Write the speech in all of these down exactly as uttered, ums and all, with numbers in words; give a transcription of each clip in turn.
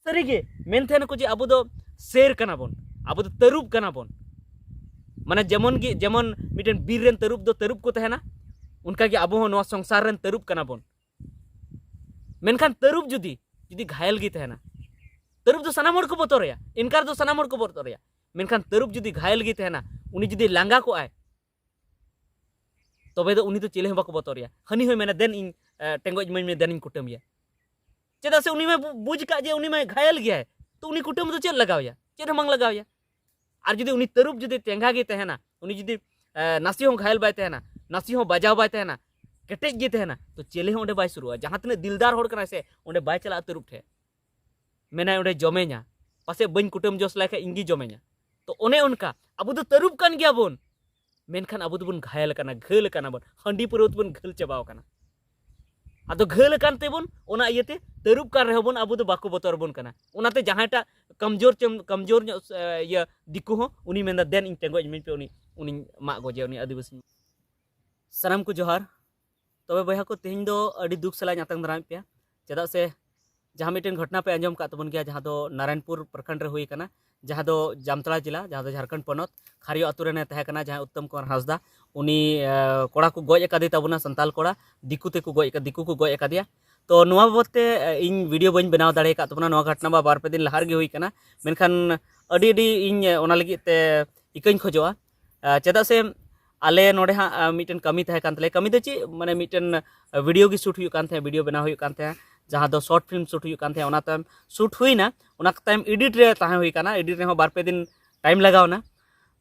ᱥᱟᱹᱨᱤᱜᱮ ᱢᱮᱱ ᱛᱟᱦᱮᱱᱟᱠᱚ ᱡᱮ ᱟᱵᱚ ᱫᱚ ᱥᱮᱨ ᱠᱟᱱᱟ ᱵᱚᱱ, ᱟᱵᱚ ᱫᱚ ᱛᱟᱹᱨᱩᱵ ᱠᱟᱱᱟ ᱵᱚᱱ᱾ ᱢᱟᱱᱮ ᱡᱮᱢᱚᱱ ᱜᱮ, ᱡᱮᱢᱚᱱ ᱢᱤᱫᱴᱮᱱ ᱵᱤᱨ ᱨᱮᱱ ᱛᱟᱹᱨᱩᱵ ᱫᱚ ᱛᱟᱹᱨᱩᱵ ᱠᱚ ᱛᱟᱦᱮᱱᱟ, ᱚᱱᱠᱟᱜᱮ ᱟᱵᱚ ᱦᱚᱸ ᱱᱚᱣᱟ ᱥᱚᱝᱥᱟᱨ ᱨᱮᱱ ᱛᱟᱹᱨᱩᱵ ᱠᱟᱱᱟ ᱵᱚᱱ᱾ ᱢᱮᱱᱠᱷᱟᱱ ᱛᱟᱹᱨᱩᱵ ᱡᱩᱫᱤ, ᱡᱩᱫᱤ ᱜᱷᱟᱭᱮᱞ ᱜᱮ ᱛᱟᱦᱮᱱᱟ, ᱛᱟᱹᱨᱩᱵ ᱫᱚ ᱥᱟᱱᱟᱢ ᱦᱚᱲ ᱠᱚ ᱵᱚᱛᱚᱨᱮᱭᱟ, ᱮᱱᱠᱟᱨ ᱫᱚ ᱥᱟᱱᱟᱢ ᱦᱚᱲ ᱠᱚ ᱵᱚᱛᱚᱨᱮᱭᱟ, ᱢᱮᱱᱠᱷᱟᱱ ᱛᱟᱹᱨᱩᱵ ᱡᱩᱫᱤ ᱜᱷᱟᱭᱮᱞ ᱜᱮ ᱛᱟᱦᱮᱱᱟ, ᱩᱱᱤ ᱡᱩᱫᱤ ᱞᱟᱸᱜᱟ ᱠᱚᱜᱼᱟᱭ, ᱛᱚᱵᱮ ᱫᱚ ᱩᱱᱤ ᱫᱚ ᱪᱤᱞᱤ ᱦᱚᱸ ᱵᱟᱠᱚ ᱵᱚᱛᱚᱨᱮᱭᱟ᱾ ᱦᱟᱹᱱᱤ ᱦᱚᱸᱭ ᱢᱮᱱᱟ, "ᱫᱮᱱ ᱤᱧ, ᱮ, ᱴᱮᱸᱜᱚᱡ ᱤᱢᱟᱹᱧ ᱢᱮ, ᱫᱮᱱ ᱤᱧ ᱠᱩᱴᱟᱹᱢ ᱮᱭᱟ᱾" ᱪᱮᱫᱟᱜ ᱥᱮ ᱩᱱᱤ ᱢᱟᱭ ᱵᱩ-, ᱵᱩᱡᱽ ᱠᱟᱜ ᱡᱮ ᱩᱱᱤ ᱢᱟᱭ ᱜᱷᱟᱭᱮᱞ ᱜᱮᱭᱟᱭ, ᱛᱚ ᱩᱱᱤ ᱠᱩᱴᱟᱹᱢ ᱫᱚ ᱪᱮᱫ ᱞᱟᱜᱟᱣ ᱮᱭᱟ? ᱪᱮᱫ ᱦᱚᱸ ᱵᱟᱝ ᱞᱟᱜᱟᱣ ᱮᱭᱟ᱾ ᱟᱨ ᱡᱩᱫᱤ ᱩᱱᱤ ᱛᱟᱹᱨᱩᱵ ᱡᱩᱫᱤ ᱪᱮᱸᱜᱷᱟ ᱜᱮ ᱛᱟᱦᱮᱱᱟ, ᱩᱱᱤ ᱡᱩᱫᱤ, ᱮ, ᱱᱟᱥᱮ ᱦᱚᱸ ᱜᱷᱟᱭᱮᱞ ᱵᱟᱭ ᱛᱟᱦᱮᱱᱟ, ᱱᱟᱥᱮ ᱦᱚᱸ ᱵᱟᱡᱟᱣ ᱵᱟᱭ ᱛᱟᱦᱮᱱᱟ, ᱠᱮᱴᱮᱡ ᱜᱮ ᱛᱟᱦᱮᱱᱟ, ᱛᱚ ᱪᱮᱞᱮ ᱦᱚᱸ ᱚᱸᱰᱮ ᱵᱟᱭ ᱥᱩᱨᱩᱜᱼᱟ᱾ ᱡᱟᱦᱟᱸ ᱛᱤᱱᱟᱹᱜ ᱫᱤᱞᱫᱟᱨ ᱦᱚᱲ ᱠᱟᱱᱟᱭ ᱥᱮ, ᱚᱸᱰᱮ ᱵᱟᱭ ᱪᱟᱞᱟᱜᱼᱟ ᱛᱟᱹᱨᱩᱵ ᱴᱷᱮᱱ᱾ ᱢᱮᱱᱟᱭ, "ᱚᱸᱰᱮ ᱡᱚᱢᱮᱧᱟ, ᱯᱟᱥᱮᱡ ᱵᱟᱹᱧ ᱠᱩᱴᱟᱹᱢ ᱡᱚᱥ ᱞᱟᱭ ᱠᱷᱟᱡ ᱤᱧ ᱜᱮ ᱡᱚᱢᱮᱧᱟ᱾" ᱛᱚ ᱚᱱᱮ ᱚᱱᱠᱟ ᱟᱵᱚ ᱫᱚ ᱛᱟᱹᱨᱩᱵ ᱠᱟᱱ ᱜᱮᱭᱟ ᱵᱚᱱ, ᱢᱮᱱᱠᱷᱟᱱ ᱟᱵᱚ ᱫᱚᱵᱚᱱ ᱜᱷᱟᱭᱮᱞ ᱟᱠᱟᱱᱟ, ᱜᱷᱟᱹᱞ ᱟᱠᱟᱱᱟ ᱵᱚᱱ, ᱦᱟᱺᱰᱤ ᱯᱟᱹᱨᱣᱟᱹ ᱛᱮᱵᱚᱱ ᱜᱷᱟᱹᱞ ᱪᱟᱵᱟᱣ ᱟᱠᱟᱱᱟ᱾ ᱟᱫᱚ ᱜᱷᱟᱹᱞ ᱟᱠᱟᱱ ᱛᱮᱵᱚᱱ, ᱚᱱᱟ ᱤᱭᱟᱹᱛᱮ ᱛᱟᱹᱨᱩᱵ ᱠᱟᱱ ᱨᱮᱦᱚᱸ ᱵᱚᱱ, ᱟᱵᱚ ᱫᱚ ᱵᱟᱠᱚ ᱵᱚᱛᱚᱨ ᱟᱵᱚᱱ ᱠᱟᱱᱟ᱾ ᱚᱱᱟᱛᱮ ᱡᱟᱦᱟᱸᱭᱴᱟᱜ ᱠᱟᱢᱡᱳᱨ ᱪᱮᱢ-, ᱠᱟᱢᱡᱳᱨ ᱧᱚᱜ, ᱮ, ᱤᱭᱟᱹ ᱫᱤᱠᱩ ᱦᱚᱸ, ᱩᱱᱤ ᱢᱮᱱᱫᱟ, "ᱫᱮᱱ ᱤᱧ ᱴᱮᱸᱜᱚᱡ ᱤᱢᱟᱹᱧ ᱯᱮ, ᱩᱱᱤ, ᱩᱱᱤᱧ ᱢᱟᱜ ᱜᱚᱡᱮᱭᱟ, ᱩᱱᱤ ᱟᱹᱫᱤᱵᱟᱹᱥᱤ᱾" ᱥᱟᱱᱟᱢ ᱠᱚ ᱡᱚᱦᱟᱨ᱾ ᱛᱚᱵᱮ ᱵᱚᱭᱦᱟ ᱠᱚ, ᱛᱮᱦᱮᱧ ᱫᱚ ᱟᱹᱰᱤ ᱫᱩᱠ ᱥᱟᱞᱟᱜ ᱤᱧ ᱟᱛᱟᱝ ᱫᱟᱨᱟᱢᱮᱫ ᱯᱮᱭᱟ, ᱪᱮᱫᱟᱜ ᱥᱮ ᱡᱟᱦᱟᱸ ᱢᱤᱫᱴᱮᱱ ᱜᱷᱚᱴᱚᱱᱟ ᱯᱮ ᱟᱸᱡᱚᱢ ᱠᱟᱜ ᱛᱟᱵᱚᱱ ᱜᱮᱭᱟ, ᱡᱟᱦᱟᱸ ᱫᱚ ᱱᱟᱨᱟᱭᱚᱱᱯᱩᱨ ᱯᱨᱚᱠᱷᱚᱸᱰ ᱨᱮ ᱦᱩᱭ ᱟᱠᱟᱱᱟ, ᱡᱟᱦᱟᱸ ᱫᱚ ᱡᱟᱢᱛᱟᱲᱟ ᱡᱮᱞᱟ, ᱡᱟᱦᱟᱸ ᱫᱚ ᱡᱷᱟᱲᱠᱷᱚᱸᱰ ᱯᱚᱱᱚᱛ, ᱠᱷᱟᱨᱤᱭᱚ ᱟᱛᱳ ᱨᱮᱱᱮ ᱛᱟᱦᱮᱸ ᱠᱟᱱᱟ, ᱡᱟᱦᱟᱸᱭ ᱩᱛᱛᱚᱢ ᱠᱩᱢᱟᱨ ᱦᱟᱸᱥᱫᱟ, ᱩᱱᱤ, ᱮ, ᱠᱚᱲᱟ ᱠᱚ ᱜᱚᱡ ᱟᱠᱟᱫᱮ ᱛᱟᱵᱚᱱᱟ, ᱥᱟᱱᱛᱟᱞ ᱠᱚᱲᱟ, ᱫᱤᱠᱩ ᱛᱮᱠᱚ ᱜᱚᱡ ᱟᱠᱟᱫ, ᱫᱤᱠᱩ ᱠᱚ ᱜᱚᱡ ᱟᱠᱟᱫᱮᱭᱟ᱾ ᱛᱚ ᱱᱚᱣᱟ ᱵᱟᱵᱚᱫ ᱛᱮ, ᱮ, ᱤᱧ ᱵᱷᱤᱰᱤᱭᱳ ᱵᱟᱹᱧ ᱵᱮᱱᱟᱣ ᱫᱟᱲᱮ ᱟᱠᱟᱫ ᱛᱟᱵᱚᱱᱟ, ᱱᱚᱣᱟ ᱜᱷᱚᱴᱚᱱᱟ ᱢᱟ ᱵᱟᱨ ᱯᱮ ᱫᱤᱱ ᱞᱟᱦᱟ ᱨᱮᱜᱮ ᱦᱩᱭ ᱟᱠᱟᱱᱟ, ᱢᱮᱱᱠᱷᱟᱱ ᱟᱹᱰᱤ ᱟᱹᱰᱤ ᱤᱧ, ᱮ, ᱚᱱᱟ ᱞᱟᱹᱜᱤᱫ ᱛᱮ ᱤᱠᱟᱹᱧ ᱠᱷᱚᱡᱚᱜᱼᱟ᱾ ᱮ, ᱪᱮᱫᱟᱜ ᱥᱮ ᱟᱞᱮ ᱱᱚᱰᱮ ᱦᱟᱸᱜ, ᱮ, ᱢᱤᱫᱴᱮᱱ ᱠᱟᱹᱢᱤ ᱛᱟᱦᱮᱸ ᱠᱟᱱ ᱛᱟᱞᱮᱭᱟ, ᱠᱟᱹᱢᱤ ᱫᱚ ᱪᱮᱫ, ᱢᱟᱱᱮ ᱢᱤᱫᱴᱮᱱ, ᱮ, ᱵᱷᱤᱰᱤᱭᱳ ᱜᱮ ᱥᱩᱴ ᱦᱩᱭᱩᱜ ᱠᱟᱱ ᱛᱟᱦᱮᱸᱫ, ᱵᱷᱤᱰᱤᱭᱳ ᱵᱮᱱᱟᱣ ᱦᱩᱭᱩᱜ ᱠᱟᱱ ᱛᱟᱦᱮᱸᱫ, ᱡᱟᱦᱟᱸ ᱫᱚ ᱥᱚᱨᱴ ᱯᱷᱤᱞᱢ ᱥᱩᱴ ᱦᱩᱭᱩᱜ ᱠᱟᱱ ᱛᱟᱦᱮᱸᱫ, ᱚᱱᱟ ᱛᱟᱭᱚᱢ ᱥᱩᱴ ᱦᱩᱭᱱᱟ, ᱚᱱᱟ ᱛᱟᱭᱚᱢ ᱮᱰᱤᱴ ᱨᱮ ᱛᱟᱦᱮᱸ ᱦᱩᱭ ᱠᱟᱱᱟ, ᱮᱰᱤᱴ ᱨᱮᱦᱚᱸ ᱵᱟᱨ ᱯᱮ ᱫᱤᱱ ᱴᱟᱭᱤᱢ ᱞᱟᱜᱟᱣ ᱮᱱᱟ᱾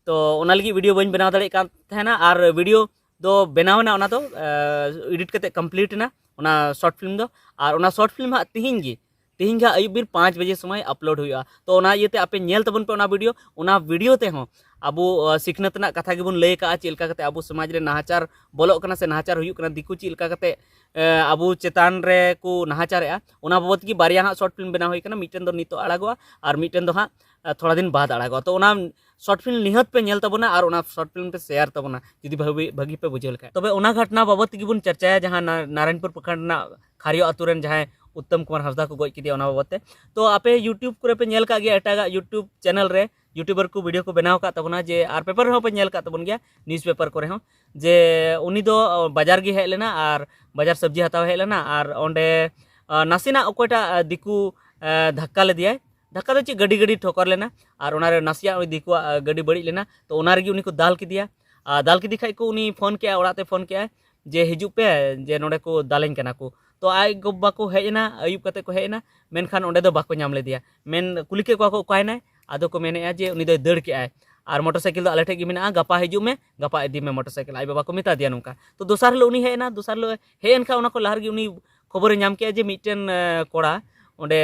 ᱛᱚ ᱚᱱᱟ ᱞᱟᱹᱜᱤᱫ ᱵᱷᱤᱰᱤᱭᱳ ᱵᱟᱹᱧ ᱵᱮᱱᱟᱣ ᱫᱟᱲᱮᱭᱟᱜ ᱠᱟᱱ ᱛᱟᱦᱮᱱᱟ, ᱟᱨ ᱵᱷᱤᱰᱤᱭᱳ ᱫᱚ ᱵᱮᱱᱟᱣ ᱮᱱᱟ, ᱚᱱᱟ ᱫᱚ, ᱮ, ᱮᱰᱤᱴ ᱠᱟᱛᱮ ᱠᱚᱢᱯᱞᱤᱴ ᱮᱱᱟ ᱚᱱᱟ ᱥᱚᱨᱴ ᱯᱷᱤᱞᱢ ᱫᱚ᱾ ᱟᱨ ᱚᱱᱟ ᱥᱚᱨᱴ ᱯᱷᱤᱞᱢ ᱦᱟᱸᱜ ᱛᱤᱦᱤᱧ ᱜᱮ, ᱛᱤᱦᱤᱧ ᱜᱮ ᱟᱹᱭᱩᱵ ᱵᱮᱨ ᱯᱟᱸᱪ ᱵᱟᱡᱮ ᱥᱚᱢᱚᱭ ᱟᱯᱞᱳᱰ ᱦᱩᱭᱩᱜᱼᱟ᱾ ᱛᱚ ᱚᱱᱟ ᱤᱭᱟᱹᱛᱮ ᱟᱯᱮ ᱧᱮᱞ ᱛᱟᱵᱚᱱ ᱯᱮ ᱚᱱᱟ ᱵᱷᱤᱰᱤᱭᱳ, ᱚᱱᱟ ᱵᱷᱤᱰᱤᱭᱳ ᱛᱮᱦᱚᱸ ᱟᱵᱚ, ᱮ, ᱥᱤᱠᱷᱱᱟᱹᱛ ᱨᱮᱱᱟᱜ ᱠᱟᱛᱷᱟ ᱜᱮᱵᱚᱱ ᱞᱟᱹᱭ ᱟᱠᱟᱫᱼᱟ, ᱪᱮᱫ ᱞᱮᱠᱟ ᱠᱟᱛᱮ ᱟᱵᱚ ᱥᱚᱢᱟᱡᱽ ᱨᱮ ᱱᱟᱦᱟᱪᱟᱨ ᱵᱚᱞᱚᱜ ᱠᱟᱱᱟ ᱥᱮ ᱱᱟᱦᱟᱪᱟᱨ ᱦᱩᱭᱩᱜ ᱠᱟᱱᱟ, ᱫᱤᱠᱩ ᱪᱮᱫ ᱞᱮᱠᱟ ᱠᱟᱛᱮ, ᱮ, ᱟᱵᱚ ᱪᱮᱛᱟᱱ ᱨᱮ ᱠᱚ ᱱᱟᱦᱟᱪᱟᱨᱮᱜᱼᱟ, ᱚᱱᱟ ᱵᱟᱵᱚᱫ ᱜᱮ ᱵᱟᱨᱭᱟ ᱦᱟᱸᱜ ᱥᱚᱨᱴ ᱯᱷᱤᱞᱢ ᱵᱮᱱᱟᱣ ᱦᱩᱭ ᱠᱟᱱᱟ᱾ ᱢᱤᱫᱴᱮᱱ ᱫᱚ ᱱᱤᱛᱚᱜ ᱟᱲᱟᱜᱚᱜᱼᱟ ᱟᱨ ᱢᱤᱫᱴᱮᱱ ᱫᱚ ᱦᱟᱸᱜ, ᱮ, ᱛᱷᱚᱲᱟ ᱫᱤᱱ ᱵᱟᱫ ᱟᱲᱟᱜᱚᱜᱼᱟ᱾ ᱛᱚ ᱚᱱᱟ ᱥᱚᱨᱴ ᱯᱷᱤᱞᱢ ᱱᱤᱦᱟᱹᱛ ᱯᱮ ᱧᱮᱞ ᱛᱟᱵᱚᱱᱟ ᱟᱨ ᱚᱱᱟ ᱥᱚᱨᱴ ᱯᱷᱤᱞᱢ ᱯᱮ ᱥᱮᱭᱟᱨ ᱛᱟᱵᱚᱱᱟ, ᱡᱩᱫᱤ ᱵᱷᱟᱹᱜᱤ, ᱵᱷᱟᱹᱜᱤ ᱯᱮ ᱵᱩᱡᱷᱟᱹᱣ ᱞᱮᱠᱷᱟᱡ᱾ ᱛᱚᱵᱮ ᱚᱱᱟ ᱜᱷᱚᱴᱱᱟ ᱵᱟᱵᱚᱫ ᱛᱮᱜᱮ ᱵᱚᱱ ᱪᱟᱨᱪᱟᱭᱟ, ᱡᱟᱦᱟᱸ ᱱᱟ-, ᱱᱟᱨᱟᱭᱚᱱᱯᱩᱨ ᱯᱨᱚᱠᱷᱚᱸᱰ ᱨᱮᱱᱟᱜ ᱠᱷᱟᱨᱤᱭᱚ ᱟᱛᱳ ᱨᱮᱱ ᱡᱟᱦᱟᱸᱭ ᱩᱛᱛᱚᱢ ᱠᱩᱢᱟᱨ ᱦᱟᱸᱥᱫᱟ ᱠᱚ ᱜᱚᱡ ᱠᱮᱫᱮᱭᱟ, ᱚᱱᱟ ᱵᱟᱵᱚᱫ ᱛᱮ᱾ ᱛᱚ ᱟᱯᱮ YouTube ᱠᱚᱨᱮ ᱯᱮ ᱧᱮᱞ ᱠᱟᱜ ᱜᱮᱭᱟ, ᱮᱴᱟᱜᱟᱜ YouTube ᱪᱮᱱᱮᱞ ᱨᱮ ᱭᱩᱴᱩᱵᱟᱨ ᱠᱚ ᱵᱷᱤᱰᱤᱭᱳ ᱠᱚ ᱵᱮᱱᱟᱣ ᱟᱠᱟᱫ ᱛᱟᱵᱚᱱᱟ, ᱡᱮ ᱟᱨ ᱯᱮᱯᱟᱨ ᱨᱮᱦᱚᱸ ᱯᱮ ᱧᱮᱞ ᱟᱠᱟᱫ ᱛᱟᱵᱚᱱ ᱜᱮᱭᱟ, ᱱᱤᱭᱩᱡᱽ ᱯᱮᱯᱟᱨ ᱠᱚᱨᱮ ᱦᱚᱸ, ᱡᱮ ᱩᱱᱤ ᱫᱚ ᱵᱟᱡᱟᱨ ᱜᱮ ᱦᱮᱡ ᱞᱮᱱᱟ ᱟᱨ ᱵᱟᱡᱟᱨ ᱥᱚᱵᱽᱡᱤ ᱦᱟᱛᱟᱣ ᱦᱮᱡ ᱞᱮᱱᱟ ᱟᱨ ᱚᱸᱰᱮ ᱱᱟᱥᱮᱱᱟᱜ ᱚᱠᱚᱭᱴᱟᱜ ᱫᱤᱠᱩ ᱫᱷᱟᱠᱠᱟ ᱞᱮᱫᱮᱭᱟᱭ᱾ ᱫᱷᱟᱠᱠᱟ ᱫᱚ ᱪᱮᱫ, ᱜᱟᱹᱰᱤ ᱜᱟᱹᱰᱤ ᱴᱷᱚᱠᱚᱨ ᱞᱮᱱᱟ ᱟᱨ ᱚᱱᱟᱨᱮ ᱱᱟᱥᱮᱭᱟᱜ ᱩᱱᱤ ᱫᱤᱠᱩᱣᱟᱜ ᱜᱟᱹᱰᱤ ᱵᱟᱹᱲᱤᱡ ᱞᱮᱱᱟ᱾ ᱛᱚ ᱚᱱᱟ ᱨᱮᱜᱮ ᱩᱱᱤ ᱠᱚ ᱫᱟᱞ ᱠᱮᱫᱮᱭᱟ᱾ ᱟᱨ ᱫᱟᱞ ᱠᱮᱫᱮ ᱠᱷᱟᱡ ᱠᱚ, ᱩᱱᱤ ᱯᱷᱳᱱ ᱠᱮᱜᱼᱟ, ᱚᱲᱟᱜ ᱛᱮ ᱯᱷᱳᱱ ᱠᱮᱜᱼᱟᱭ ᱡᱮ ᱦᱤᱡᱩᱜ ᱯᱮ, ᱡᱮ ᱱᱚᱸᱰᱮ ᱠᱚ ᱫᱟᱞᱮᱧ ᱠᱟᱱᱟ ᱠᱚ᱾ ᱛᱚ ᱟᱡ ᱜᱚ ᱵᱟᱵᱟ ᱠᱚ ᱦᱮᱡ ᱮᱱᱟ, ᱟᱹᱭᱩᱵ ᱠᱟᱛᱮ ᱠᱚ ᱦᱮᱡ ᱮᱱᱟ, ᱢᱮᱱᱠᱷᱟᱱ ᱚᱸᱰᱮ ᱫᱚ ᱵᱟᱠᱚ ᱧᱟᱢ ᱞᱮᱫᱮᱭᱟ᱾ ᱢᱮᱱ ᱠᱩᱞᱤ ᱠᱮᱫ ᱠᱚᱣᱟ ᱠᱚ, "ᱚᱠᱟᱭᱮᱱᱟᱭ?" ᱟᱫᱚ ᱠᱚ ᱢᱮᱱᱮᱫᱼᱟ ᱡᱮ ᱩᱱᱤ ᱫᱚᱭ ᱫᱟᱹᱲ ᱠᱮᱜᱼᱟᱭ ᱟᱨ ᱢᱚᱴᱚᱨ ᱥᱟᱭᱠᱮᱞ ᱫᱚ ᱟᱞᱮ ᱴᱷᱮᱡ ᱜᱮ ᱢᱮᱱᱟᱜᱼᱟ, ᱜᱟᱯᱟ ᱦᱤᱡᱩᱜ ᱢᱮ, ᱜᱟᱯᱟ ᱤᱫᱤ ᱢᱮ ᱢᱚᱴᱚᱨ ᱥᱟᱭᱠᱮᱞ, ᱟᱡ ᱵᱟᱵᱟ ᱠᱚ ᱢᱮᱛᱟ ᱫᱮᱭᱟ ᱱᱚᱝᱠᱟ᱾ ᱛᱚ ᱫᱚᱥᱟᱨ ᱦᱤᱞᱳᱜ ᱩᱱᱤ ᱦᱮᱡ ᱮᱱᱟ, ᱫᱚᱥᱟᱨ ᱦᱤᱞᱳᱜ ᱦᱮᱡ ᱮᱱ ᱠᱷᱟᱱ ᱚᱱᱟ ᱠᱷᱚᱱ ᱞᱟᱦᱟ ᱨᱮᱜᱮ ᱩᱱᱤ ᱠᱷᱚᱵᱚᱨᱮ ᱧᱟᱢ ᱠᱮᱜᱼᱟ ᱡᱮ ᱢᱤᱫᱴᱮᱱ ᱠᱚᱲᱟ ᱚᱸᱰᱮ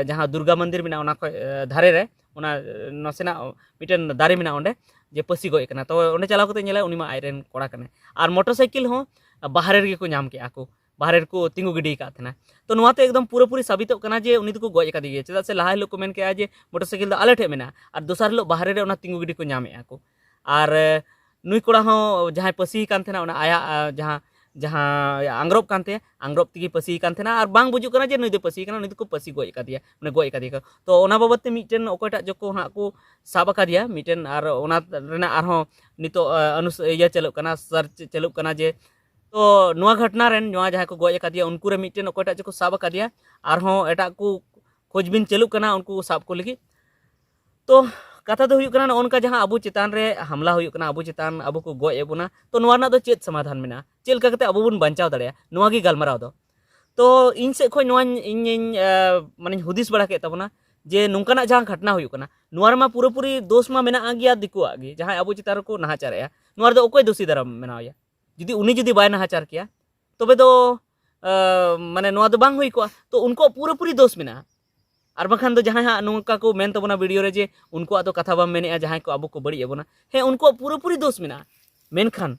ᱡᱟᱦᱟᱸ ᱫᱩᱨᱜᱟ ᱢᱚᱱᱫᱤᱨ ᱢᱮᱱᱟᱜᱼᱟ, ᱚᱱᱟ ᱠᱷᱚᱡ ᱫᱷᱟᱨᱮ ᱨᱮ, ᱚᱱᱟ ᱱᱟᱥᱮᱱᱟᱜ ᱢᱤᱫᱴᱮᱱ ᱫᱟᱨᱮ ᱢᱮᱱᱟᱜᱼᱟ ᱚᱸᱰᱮ, ᱡᱮ ᱯᱟᱹᱥᱤ ᱜᱚᱡ ᱠᱟᱱᱟ᱾ ᱛᱚ ᱚᱸᱰᱮ ᱪᱟᱞᱟᱣ ᱠᱟᱛᱮ ᱧᱮᱞᱟ ᱩᱱᱤ ᱢᱟ ᱟᱡᱨᱮᱱ ᱠᱚᱲᱟ ᱠᱟᱱᱟᱭ᱾ ᱟᱨ ᱢᱚᱴᱚᱨ ᱥᱟᱭᱠᱮᱞ ᱦᱚᱸ ᱵᱟᱦᱨᱮ ᱨᱮᱜᱮ ᱠᱚ ᱧᱟᱢ ᱠᱮᱜᱼᱟ ᱠᱚ, ᱵᱟᱦᱨᱮ ᱨᱮᱠᱚ ᱛᱤᱸᱜᱩ ᱜᱤᱰᱤ ᱟᱠᱟᱫ ᱛᱟᱦᱮᱱᱟ᱾ ᱛᱚ ᱱᱚᱣᱟ ᱛᱮ ᱮᱠᱫᱚᱢ ᱯᱩᱨᱟᱹᱯᱩᱨᱤ ᱥᱟᱵᱤᱛᱚᱜ ᱠᱟᱱᱟ ᱡᱮ ᱩᱱᱤ ᱫᱚᱠᱚ ᱜᱚᱡ ᱟᱠᱟᱫᱮ ᱜᱮᱭᱟ, ᱪᱮᱫᱟᱜ ᱥᱮ ᱞᱟᱦᱟ ᱦᱤᱞᱳᱜ ᱠᱚ ᱢᱮᱱ ᱠᱮᱜᱼᱟ ᱡᱮ ᱢᱚᱴᱚᱨ ᱥᱟᱭᱠᱮᱞ ᱫᱚ ᱟᱞᱮ ᱴᱷᱮᱡ ᱢᱮᱱᱟᱜᱼᱟ, ᱟᱨ ᱫᱚᱥᱟᱨ ᱦᱤᱞᱳᱜ ᱵᱟᱦᱨᱮ ᱨᱮ ᱚᱱᱟ ᱛᱤᱸᱜᱩ ᱜᱤᱰᱤ ᱠᱚ ᱧᱟᱢᱮᱜᱼᱟ ᱠᱚ᱾ ᱟᱨ ᱱᱩᱭ ᱠᱚᱲᱟ ᱦᱚᱸ ᱡᱟᱦᱟᱸᱭ ᱯᱟᱹᱥᱤ ᱠᱟᱱ ᱛᱟᱦᱮᱱᱟ, ᱚᱱᱟ ᱟᱭᱟᱜ ᱡᱟᱦᱟᱸ ᱡᱟᱦᱟᱸ ᱟᱝᱨᱚᱵ ᱠᱟᱱ ᱛᱟᱭᱟ, ᱟᱝᱨᱚᱵ ᱛᱮᱜᱮ ᱯᱟᱹᱥᱤ ᱠᱟᱱ ᱛᱟᱦᱮᱱᱟ᱾ ᱟᱨ ᱵᱟᱝ ᱵᱩᱡᱩᱜ ᱠᱟᱱᱟ ᱡᱮ ᱱᱩᱭ ᱫᱚ ᱯᱟᱹᱥᱤ ᱠᱟᱱᱟ, ᱩᱱᱤ ᱫᱚᱠᱚ ᱯᱟᱹᱥᱤ ᱜᱚᱡ ᱟᱠᱟᱫᱮᱭᱟ, ᱢᱟᱱᱮ ᱜᱚᱡ ᱟᱠᱟᱫᱮᱭᱟ ᱠᱚ᱾ ᱛᱚ ᱚᱱᱟ ᱵᱟᱵᱚᱫ ᱛᱮ ᱢᱤᱫᱴᱮᱱ ᱚᱠᱚᱭᱴᱟᱜ ᱪᱚᱠᱚ ᱦᱟᱸᱜ ᱠᱚ ᱥᱟᱵ ᱟᱠᱟᱫᱮᱭᱟ ᱢᱤᱫᱴᱮᱱ, ᱟᱨ ᱚᱱᱟ ᱨᱮᱱᱟᱜ ᱟᱨᱦᱚᱸ ᱱᱤᱛᱚᱜ ᱚᱱᱩᱥ ᱤᱭᱟᱹ ᱪᱟᱹᱞᱩᱜ ᱠᱟᱱᱟ, ᱥᱟᱨᱪ ᱪᱟᱹᱞᱩᱜ ᱠᱟᱱᱟ ᱡᱮ, ᱛᱚ ᱱᱚᱣᱟ ᱜᱷᱚᱴᱱᱟ ᱨᱮᱱ, ᱱᱚᱣᱟ ᱡᱟᱦᱟᱸᱭ ᱠᱚ ᱜᱚᱡ ᱟᱠᱟᱫᱮᱭᱟ, ᱩᱱᱠᱩ ᱨᱮ ᱢᱤᱫᱴᱮᱱ ᱚᱠᱚᱭᱴᱟᱜ ᱪᱚᱠᱚ ᱥᱟᱵ ᱟᱠᱟᱫᱮᱭᱟ, ᱟᱨᱦᱚᱸ ᱮᱴᱟᱜ ᱠᱚ ᱠᱷᱚᱡᱽᱵᱤᱱ ᱪᱟᱹᱞᱩᱜ ᱠᱟᱱᱟ ᱩᱱᱠᱩ ᱥᱟᱵ ᱠᱚ ᱞᱟᱹᱜᱤᱫ᱾ ᱛᱚ ᱠᱟᱛᱷᱟ ᱫᱚ ᱦᱩᱭᱩᱜ ᱠᱟᱱᱟ, ᱱᱚᱜᱼᱚ ᱱᱚᱝᱠᱟ ᱡᱟᱦᱟᱸ ᱟᱵᱚ ᱪᱮᱛᱟᱱ ᱨᱮ ᱦᱟᱢᱞᱟ ᱦᱩᱭᱩᱜ ᱠᱟᱱᱟ, ᱟᱵᱚ ᱪᱮᱛᱟᱱ ᱟᱵᱚ ᱠᱚ ᱜᱚᱡ ᱮᱫ ᱵᱚᱱᱟ, ᱛᱚ ᱱᱚᱣᱟ ᱨᱮᱱᱟᱜ ᱫᱚ ᱪᱮᱫ ᱥᱚᱢᱟᱫᱷᱟᱱ ᱢᱮᱱᱟᱜᱼᱟ? ᱪᱮᱫ ᱞᱮᱠᱟ ᱠᱟᱛᱮ ᱟᱵᱚ ᱵᱚᱱ ᱵᱟᱧᱪᱟᱣ ᱫᱟᱲᱮᱭᱟᱜᱼᱟ? ᱱᱚᱣᱟ ᱜᱮ ᱜᱟᱞᱢᱟᱨᱟᱣ ᱫᱚ᱾ ᱛᱚ ᱤᱧ ᱥᱮᱫ ᱠᱷᱚᱱ ᱱᱚᱣᱟᱧ ᱤᱧᱤᱧ ᱢᱟᱱᱮᱧ ᱦᱩᱫᱤᱥ ᱵᱟᱲᱟ ᱠᱮᱫ ᱛᱟᱵᱚᱱᱟ ᱡᱮ ᱱᱚᱝᱠᱟᱱᱟᱜ ᱡᱟᱦᱟᱸ ᱜᱷᱚᱴᱱᱟ ᱦᱩᱭᱩᱜ ᱠᱟᱱᱟ, ᱱᱚᱣᱟ ᱨᱮᱢᱟ ᱯᱩᱨᱟᱹᱯᱩᱨᱤ ᱫᱳᱥ ᱢᱟ ᱢᱮᱱᱟᱜ ᱜᱮᱭᱟ ᱫᱤᱠᱩᱣᱟᱜ ᱜᱮ, ᱡᱟᱦᱟᱸᱭ ᱟᱵᱚ ᱪᱮᱛᱟᱱ ᱨᱮᱠᱚ ᱱᱟᱦᱟᱪᱟᱨᱮᱜᱼᱟ᱾ ᱱᱚᱣᱟ ᱨᱮᱫᱚ ᱚᱠᱚᱭ ᱫᱳᱥᱤ ᱫᱟᱨᱟᱢ ᱢᱮᱱᱟᱣᱭᱟ? ᱡᱩᱫᱤ ᱩᱱᱤ ᱡᱩᱫᱤ ᱵᱟᱭ ᱱᱟᱦᱟᱪᱟᱨ ᱠᱮᱭᱟ, ᱛᱚᱵᱮ ᱫᱚ ᱢᱟᱱᱮ ᱱᱚᱣᱟ ᱫᱚ ᱵᱟᱝ ᱦᱩᱭ ᱠᱚᱜᱼᱟ᱾ ᱛᱚ ᱩᱱᱠᱩᱣᱟᱜ ᱯᱩᱨᱟᱹᱯᱩᱨᱤ ᱫᱳᱥ ᱢᱮᱱᱟᱜᱼᱟ᱾ ᱟᱨ ᱵᱟᱠᱷᱟᱱ ᱫᱚ ᱡᱟᱦᱟᱸᱭ ᱦᱟᱸᱜ ᱱᱚᱝᱠᱟ ᱠᱚ ᱢᱮᱱ ᱛᱟᱵᱚᱱᱟ ᱵᱷᱤᱰᱤᱭᱳ ᱨᱮ ᱡᱮ ᱩᱱᱠᱩᱣᱟᱜ ᱫᱚ ᱠᱟᱛᱷᱟ ᱵᱟᱢ ᱢᱮᱱᱮᱜᱼᱟ, ᱡᱟᱦᱟᱸᱭ ᱠᱚ ᱟᱵᱚ ᱠᱚ ᱵᱟᱹᱲᱤᱡ ᱮᱫ ᱵᱚᱱᱟ, ᱦᱮᱸ, ᱩᱱᱠᱩᱣᱟᱜ ᱯᱩᱨᱟᱹᱯᱩᱨᱤ ᱫᱳᱥ ᱢᱮᱱᱟᱜᱼᱟ᱾ ᱢᱮᱱᱠᱷᱟᱱ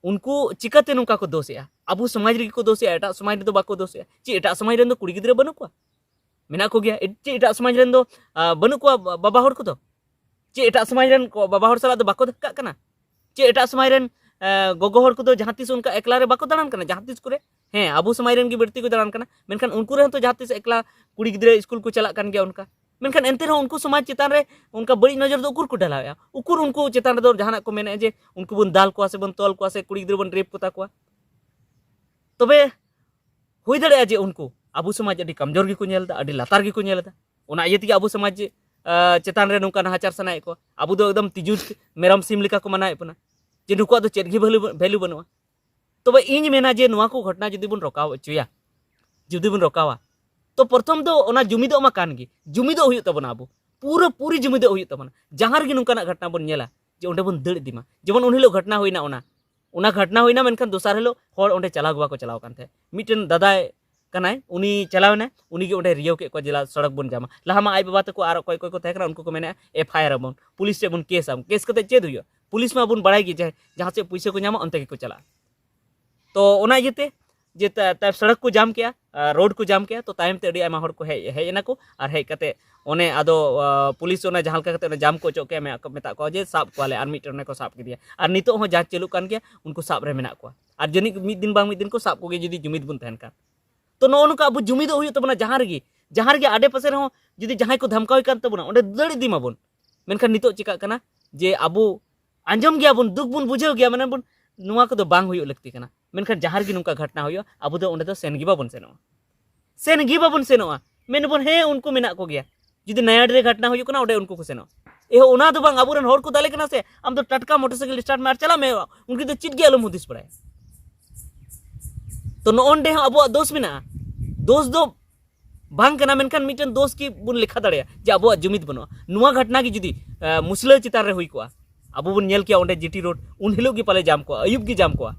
ᱩᱱᱠᱩ ᱪᱤᱠᱟᱹᱛᱮ ᱱᱚᱝᱠᱟ ᱠᱚ ᱫᱳᱥᱮᱜᱼᱟ? ᱟᱵᱚ ᱥᱚᱢᱟᱡᱽ ᱨᱮᱜᱮ ᱠᱚ ᱫᱳᱥᱮᱜᱼᱟ, ᱮᱴᱟᱜ ᱥᱚᱢᱟᱡᱽ ᱨᱮᱫᱚ ᱵᱟᱠᱚ ᱫᱳᱥᱮᱜᱼᱟ᱾ ᱪᱮᱫ ᱮᱴᱟᱜ ᱥᱚᱢᱟᱡᱽ ᱨᱮᱱ ᱫᱚ ᱠᱩᱲᱤ ᱜᱤᱫᱽᱨᱟᱹ ᱵᱟᱹᱱᱩᱜ ᱠᱚᱣᱟ? ᱢᱮᱱᱟᱜ ᱠᱚᱜᱮᱭᱟ᱾ ᱪᱮᱫ ᱮᱴᱟᱜ ᱥᱚᱢᱟᱡᱽ ᱨᱮᱱ ᱫᱚ ᱵᱟᱹᱱᱩᱜ ᱠᱚᱣᱟ ᱵᱟᱵᱟ ᱦᱚᱲ ᱠᱚᱫᱚ? ᱪᱮᱫ ᱮᱴᱟᱜ ᱥᱚᱢᱟᱡᱽ ᱨᱮᱱ ᱵᱟᱵᱟ ᱦᱚᱲ ᱥᱟᱞᱟᱜ ᱫᱚ ᱵᱟᱠᱚ ᱫᱷᱟᱠᱠᱟᱜ ᱠᱟᱱᱟ? ᱪᱮᱫ ᱮᱴᱟᱜ ᱥᱚᱢᱟᱡᱽ ᱨᱮᱱ ᱜᱚᱜᱚ ᱦᱚᱲ ᱠᱚᱫᱚ ᱡᱟᱦᱟᱸ ᱛᱤᱥ ᱚᱱᱠᱟ ᱮᱠᱞᱟ ᱨᱮ ᱵᱟᱠᱚ ᱫᱟᱬᱟᱱ ᱠᱟᱱᱟ ᱡᱟᱦᱟᱸ ᱛᱤᱥ ᱠᱚᱨᱮ? ᱦᱮᱸ, ᱟᱵᱚ ᱥᱚᱢᱟᱡᱽ ᱨᱮᱱ ᱜᱮ ᱵᱟᱹᱲᱛᱤ ᱠᱚ ᱫᱟᱬᱟᱱ ᱠᱟᱱᱟ, ᱢᱮᱱᱠᱷᱟᱱ ᱩᱱᱠᱩ ᱨᱮᱦᱚᱸ ᱛᱚ ᱡᱟᱦᱟᱸ ᱛᱤᱥ ᱮᱠᱞᱟ ᱠᱩᱲᱤ ᱜᱤᱫᱽᱨᱟᱹ ᱥᱠᱩᱞ ᱠᱚ ᱪᱟᱞᱟᱜ ᱠᱟᱱ ᱜᱮᱭᱟ ᱚᱱᱠᱟ᱾ ᱢᱮᱱᱠᱷᱟᱱ ᱮᱱᱛᱮ ᱨᱮᱦᱚᱸ ᱩᱱᱠᱩ ᱥᱚᱢᱟᱡᱽ ᱪᱮᱛᱟᱱ ᱨᱮ ᱚᱱᱠᱟ ᱵᱟᱹᱲᱤᱡ ᱱᱚᱡᱚᱨ ᱫᱚ ᱩᱠᱩᱨ ᱠᱚ ᱰᱷᱟᱞᱟᱣᱮᱫᱼᱟ? ᱩᱠᱩᱨ ᱩᱱᱠᱩ ᱪᱮᱛᱟᱱ ᱨᱮᱫᱚ ᱡᱟᱦᱟᱱᱟᱜ ᱠᱚ ᱢᱮᱱᱮᱫᱼᱟ ᱡᱮ ᱩᱱᱠᱩ ᱵᱚᱱ ᱫᱟᱞ ᱠᱚᱣᱟ ᱥᱮ ᱵᱚᱱ ᱛᱚᱞ ᱠᱚᱣᱟ ᱥᱮ ᱠᱩᱲᱤ ᱜᱤᱫᱽᱨᱟᱹ ᱵᱚᱱ ᱨᱮᱯ ᱠᱚᱛᱟ ᱠᱚᱣᱟ? ᱛᱚᱵᱮ ᱦᱩᱭ ᱫᱟᱲᱮᱭᱟᱜᱼᱟ ᱡᱮ ᱩᱱᱠᱩ ᱟᱵᱚ ᱥᱚᱢᱟᱡᱽ ᱟᱹᱰᱤ ᱠᱚᱢᱡᱳᱨ ᱜᱮᱠᱚ ᱧᱮᱞ ᱮᱫᱟ, ᱟᱹᱰᱤ ᱞᱟᱛᱟᱨ ᱜᱮᱠᱚ ᱧᱮᱞ ᱮᱫᱟ᱾ ᱚᱱᱟ ᱤᱭᱟᱹ ᱛᱮᱜᱮ ᱟᱵᱚ ᱥᱚᱢᱟᱡᱽ, ᱟᱸ, ᱪᱮᱛᱟᱱ ᱨᱮ ᱱᱚᱝᱠᱟ ᱱᱟᱦᱟᱪᱟᱨ ᱥᱟᱱᱟᱭᱮᱫ ᱠᱚᱣᱟ᱾ ᱟᱵᱚ ᱫᱚ ᱮᱠᱫᱚᱢ ᱛᱤᱡᱩ ᱢᱮᱨᱚᱢ ᱥᱤᱢ ᱞᱮᱠᱟ ᱠᱚ ᱢᱟᱱᱟᱣᱮᱫ ᱵᱚᱱᱟ, ᱡᱮ ᱱᱩᱠᱩᱣᱟᱜ ᱫᱚ ᱪᱮᱫ ᱜᱮ ᱵᱷᱮᱞᱩ, ᱵᱷᱮᱞᱩ ᱵᱟᱹᱱᱩᱜᱼᱟ᱾ ᱛᱚᱵᱮ ᱤᱧ ᱢᱮᱱᱟ ᱡᱮ ᱱᱚᱣᱟ ᱠᱚ ᱜᱷᱚᱴᱚᱱᱟ ᱡᱩᱫᱤ ᱵᱚᱱ ᱨᱚᱠᱟᱣ ᱦᱚᱪᱚᱭᱟ, ᱡᱩᱫᱤ ᱵᱚᱱ ᱨᱚᱠᱟᱣᱟ, ᱛᱚ ᱯᱨᱚᱛᱷᱚᱢ ᱫᱚ ᱚᱱᱟ ᱡᱩᱢᱤᱫᱚᱜ ᱢᱟ ᱠᱟᱱ ᱜᱮ, ᱡᱩᱢᱤᱫᱚᱜ ᱦᱩᱭᱩᱜ ᱛᱟᱵᱚᱱᱟ᱾ ᱟᱵᱚ ᱯᱩᱨᱟᱹ ᱯᱩᱨᱤ ᱡᱩᱢᱤᱫᱚᱜ ᱦᱩᱭᱩᱜ ᱛᱟᱵᱚᱱᱟ᱾ ᱡᱟᱦᱟᱸ ᱨᱮᱜᱮ ᱱᱚᱝᱠᱟᱱᱟᱜ ᱜᱷᱚᱴᱚᱱᱟ ᱵᱚᱱ ᱧᱮᱞᱟ ᱡᱮ ᱚᱸᱰᱮ ᱵᱚᱱ ᱫᱟᱹᱲ ᱤᱫᱤ ᱢᱟ᱾ ᱡᱮᱢᱚᱱ ᱩᱱ ᱦᱤᱞᱳᱜ ᱜᱷᱚᱴᱚᱱᱟ ᱦᱩᱭᱱᱟ, ᱚᱱᱟ, ᱚᱱᱟ ᱜᱷᱚᱴᱚᱱᱟ ᱦᱩᱭᱱᱟ, ᱢᱮᱱᱠᱷᱟᱱ ᱫᱚᱥᱟᱨ ᱦᱤᱞᱳᱜ ᱦᱚᱲ ᱚᱸᱰᱮ ᱪᱟᱞᱟᱣ ᱜᱮ ᱵᱟᱠᱚ ᱪᱟᱞᱟᱣ ᱠᱟᱱ ᱛᱟᱦᱮᱸᱫ᱾ ᱢᱤᱫᱴᱮᱱ ᱫᱟᱫᱟᱭ ᱠᱟᱱᱟᱭ, ᱩᱱᱤ ᱪᱟᱞᱟᱣ ᱮᱱᱟᱭ, ᱩᱱᱤ ᱜᱮ ᱚᱸᱰᱮ ᱨᱤᱭᱟᱹᱣ ᱠᱮᱫ ᱠᱚᱣᱟ ᱡᱮ ᱥᱚᱲᱚᱠ ᱵᱚᱱ ᱡᱟᱢᱟ᱾ ᱞᱟᱦᱟ ᱢᱟ ᱟᱡ ᱵᱟᱵᱟ ᱛᱟᱠᱚ ᱟᱨ ᱚᱠᱚᱭ ᱚᱠᱚᱭ ᱠᱚ ᱛᱟᱦᱮᱸ ᱠᱟᱱᱟ, ᱩᱱᱠᱩ ᱠᱚ ᱢᱮᱱᱮᱫᱼᱟ, "ᱮᱯᱷ ᱟᱭ ᱟᱨ ᱟᱵᱚᱱ, ᱯᱩᱞᱤᱥ ᱴᱷᱮᱱ ᱵᱚᱱ ᱠᱮᱥᱟ, ᱠᱮᱥ ᱠᱟᱛᱮ ᱪᱮᱫ ᱦᱩᱭᱩᱜᱼᱟ?" ᱯᱩᱞᱤᱥ ᱢᱟ ᱵᱚᱱ ᱵᱟᱲᱟᱭ ᱜᱮ ᱡᱮ ᱡᱟᱦᱟᱸ ᱥᱮᱫ ᱯᱩᱭᱥᱟᱹ ᱠᱚ ᱧᱟᱢᱟ ᱚᱱᱛᱮ ᱜᱮᱠᱚ ᱪᱟᱞᱟᱜᱼᱟ᱾ ᱛᱚ ᱚᱱᱟ ᱤᱭᱟᱹᱛᱮ ᱡᱮ ᱛᱟ-, ᱛᱟ-, ᱥᱚᱲᱚᱠ ᱠᱚ ᱡᱟᱢ ᱠᱮᱜᱼᱟ, ᱟᱨ ᱨᱳᱰ ᱠᱚ ᱡᱟᱢ ᱠᱮᱜᱼᱟ, ᱛᱚ ᱛᱟᱭᱚᱢ ᱛᱮ ᱟᱹᱰᱤ ᱟᱭᱢᱟ ᱦᱚᱲ ᱠᱚ ᱦᱮᱡ, ᱦᱮᱡ ᱮᱱᱟ ᱠᱚ, ᱟᱨ ᱦᱮᱡ ᱠᱟᱛᱮ ᱚᱱᱮ ᱟᱫᱚ, ᱟ, ᱯᱩᱞᱤᱥ ᱚᱱᱟ ᱡᱟᱦᱟᱸ ᱞᱮᱠᱟ ᱠᱟᱛᱮ ᱚᱱᱟ ᱡᱟᱢ ᱠᱚ ᱚᱪᱚᱜ ᱠᱮᱜᱼᱟ, ᱢᱮ-, ᱢᱮᱛᱟᱜ ᱠᱚᱣᱟ ᱡᱮ, "ᱥᱟᱵ ᱠᱚᱣᱟᱞᱮ", ᱟᱨ ᱢᱤᱫᱴᱮᱱ ᱚᱱᱮ ᱠᱚ ᱥᱟᱵ ᱠᱮᱫᱮᱭᱟ᱾ ᱟᱨ ᱱᱤᱛᱚᱜ ᱦᱚᱸ ᱡᱟᱸᱪ ᱪᱟᱹᱞᱩᱜ ᱠᱟᱱ ᱜᱮᱭᱟ, ᱩᱱᱠᱩ ᱥᱟᱵ ᱨᱮ ᱢᱮᱱᱟᱜ ᱠᱚᱣᱟ᱾ ᱟᱨ ᱡᱟᱹᱱᱤᱡ ᱢᱤᱫ ᱫᱤᱱ ᱵᱟᱝ ᱢᱤᱫ ᱫᱤᱱ ᱠᱚ ᱥᱟᱵ ᱠᱚᱜᱮ ᱡᱩᱫᱤ ᱡᱩᱢᱤᱫ ᱵᱚᱱ ᱛᱟᱦᱮᱱ ᱠᱷᱟᱱ᱾ ᱛᱚ ᱱᱚᱜᱼᱚ ᱱᱚᱝᱠᱟ ᱟᱵᱚ ᱡᱩᱢᱤᱫᱚᱜ ᱦᱩᱭᱩᱜ ᱛᱟᱵᱚᱱᱟ, ᱡᱟᱦᱟᱸ ᱨᱮᱜᱮ, ᱡᱟᱦᱟᱸ ᱨᱮᱜᱮ ᱟᱰᱮ ᱯᱟᱥᱮ ᱨᱮᱦᱚᱸ ᱡᱩᱫᱤ ᱡᱟᱦᱟᱸᱭ ᱠᱚ ᱫᱷᱟᱢᱠᱟᱣᱮ ᱠᱟᱱ ᱛᱟᱵᱚᱱᱟ, ᱚᱸᱰᱮ ᱫᱟᱹᱲ ᱤᱫᱤ ᱢᱟᱵᱚᱱ᱾ ᱢᱮᱱᱠᱷᱟᱱ ᱱᱤᱛᱚᱜ ᱪᱤᱠᱟᱜ ᱠᱟᱱᱟ ᱡᱮ ᱟᱵᱚ ᱟᱸᱡᱚᱢ ᱜᱮᱭᱟᱵᱚᱱ, ᱫᱩᱠ ᱵᱚᱱ ᱵᱩᱡᱷᱟᱹᱣ ᱜᱮᱭᱟ, ᱢᱟᱱᱮ ᱵᱚᱱ, ᱱᱚᱣᱟ ᱠᱚᱫᱚ ᱵᱟᱝ ᱦᱩᱭᱩᱜ ᱞᱟᱹᱠᱛᱤ ᱠᱟᱱᱟ᱾ ᱢᱮᱱᱠᱷᱟᱱ ᱡᱟᱦᱟᱸ ᱨᱮᱜᱮ ᱱᱚᱝᱠᱟ ᱜᱷᱚᱴᱚᱱᱟ ᱦᱩᱭᱩᱜᱼᱟ, ᱟᱵᱚ ᱫᱚ ᱚᱸᱰᱮ ᱫᱚ ᱥᱮᱱ ᱜᱮ ᱵᱟᱵᱚᱱ ᱥᱮᱱᱚᱜᱼᱟ᱾ ᱥᱮᱱ ᱜᱮ ᱵᱟᱵᱚᱱ ᱥᱮᱱᱚᱜᱼᱟ᱾ ᱢᱮᱱ ᱟᱵᱚᱱ, "ᱦᱮᱸ, ᱩᱱᱠᱩ ᱢᱮᱱᱟᱜ ᱠᱚᱜᱮᱭᱟ᱾" ᱡᱩᱫᱤ ᱱᱟᱭᱟᱰᱤ ᱨᱮ ᱜᱷᱚᱴᱚᱱᱟ ᱦᱩᱭᱩᱜ ᱠᱟᱱᱟ, ᱚᱸᱰᱮ ᱩᱱᱠᱩ ᱠᱚ ᱥᱮᱱᱚᱜᱼᱟ᱾ ᱮᱦᱚ, ᱚᱱᱟ ᱫᱚ ᱵᱟᱝ, ᱟᱵᱚᱨᱮᱱ ᱦᱚᱲ ᱠᱚ ᱫᱟᱞᱮ ᱠᱟᱱᱟ ᱥᱮ, ᱟᱢ ᱫᱚ ᱴᱟᱴᱠᱟ ᱢᱚᱴᱚᱨ ᱥᱟᱭᱠᱮᱞ ᱥᱴᱟᱨᱴ ᱢᱮ ᱟᱨ ᱪᱟᱞᱟᱜ ᱢᱮ, ᱩᱱᱠᱩ ᱫᱚ ᱪᱮᱫ ᱜᱮ ᱟᱞᱚᱢ ᱦᱩᱫᱤᱥ ᱵᱟᱲᱟᱭᱟ᱾ ᱛᱚ ᱱᱚᱜᱼᱚ ᱱᱚᱸᱰᱮ ᱦᱚᱸ ᱟᱵᱚᱣᱟᱜ ᱫᱳᱥ ᱢᱮᱱᱟᱜᱼᱟ᱾ ᱫᱳᱥ ᱫᱚ ᱵᱟᱝ ᱠᱟᱱᱟ, ᱢᱮᱱᱠᱷᱟᱱ ᱢᱤᱫᱴᱮᱱ ᱫᱳᱥ ᱠᱤ ᱵᱚᱱ ᱞᱮᱠᱷᱟ ᱫᱟᱲᱮᱭᱟᱜᱼᱟ ᱡᱮ ᱟᱵᱚᱣᱟᱜ ᱡᱩᱢᱤᱫ ᱵᱟᱹᱱᱩᱜᱼᱟ? ᱱᱚᱣᱟ ᱜᱷᱚᱴᱚᱱᱟ ᱜᱮ ᱡᱩᱫᱤ, ᱟᱸ, ᱢᱩᱥᱞᱟᱹ ᱪᱮᱛᱟᱱ ᱨᱮ ᱦᱩᱭ ᱠᱚᱜᱼᱟ, ᱟᱵᱚ ᱵᱚᱱ ᱧᱮᱞ ᱠᱮᱭᱟ ᱚᱸᱰᱮ ᱡᱤᱴᱤ ᱨᱳᱰ, ᱩᱱ ᱦᱤᱞᱳᱜ ᱜᱮ ᱯᱟᱞᱮ ᱡᱟᱢ ᱠᱚᱜᱼᱟ, ᱟᱹᱭᱩᱵ ᱜᱮ ᱡᱟᱢ ᱠᱚᱜᱼᱟ,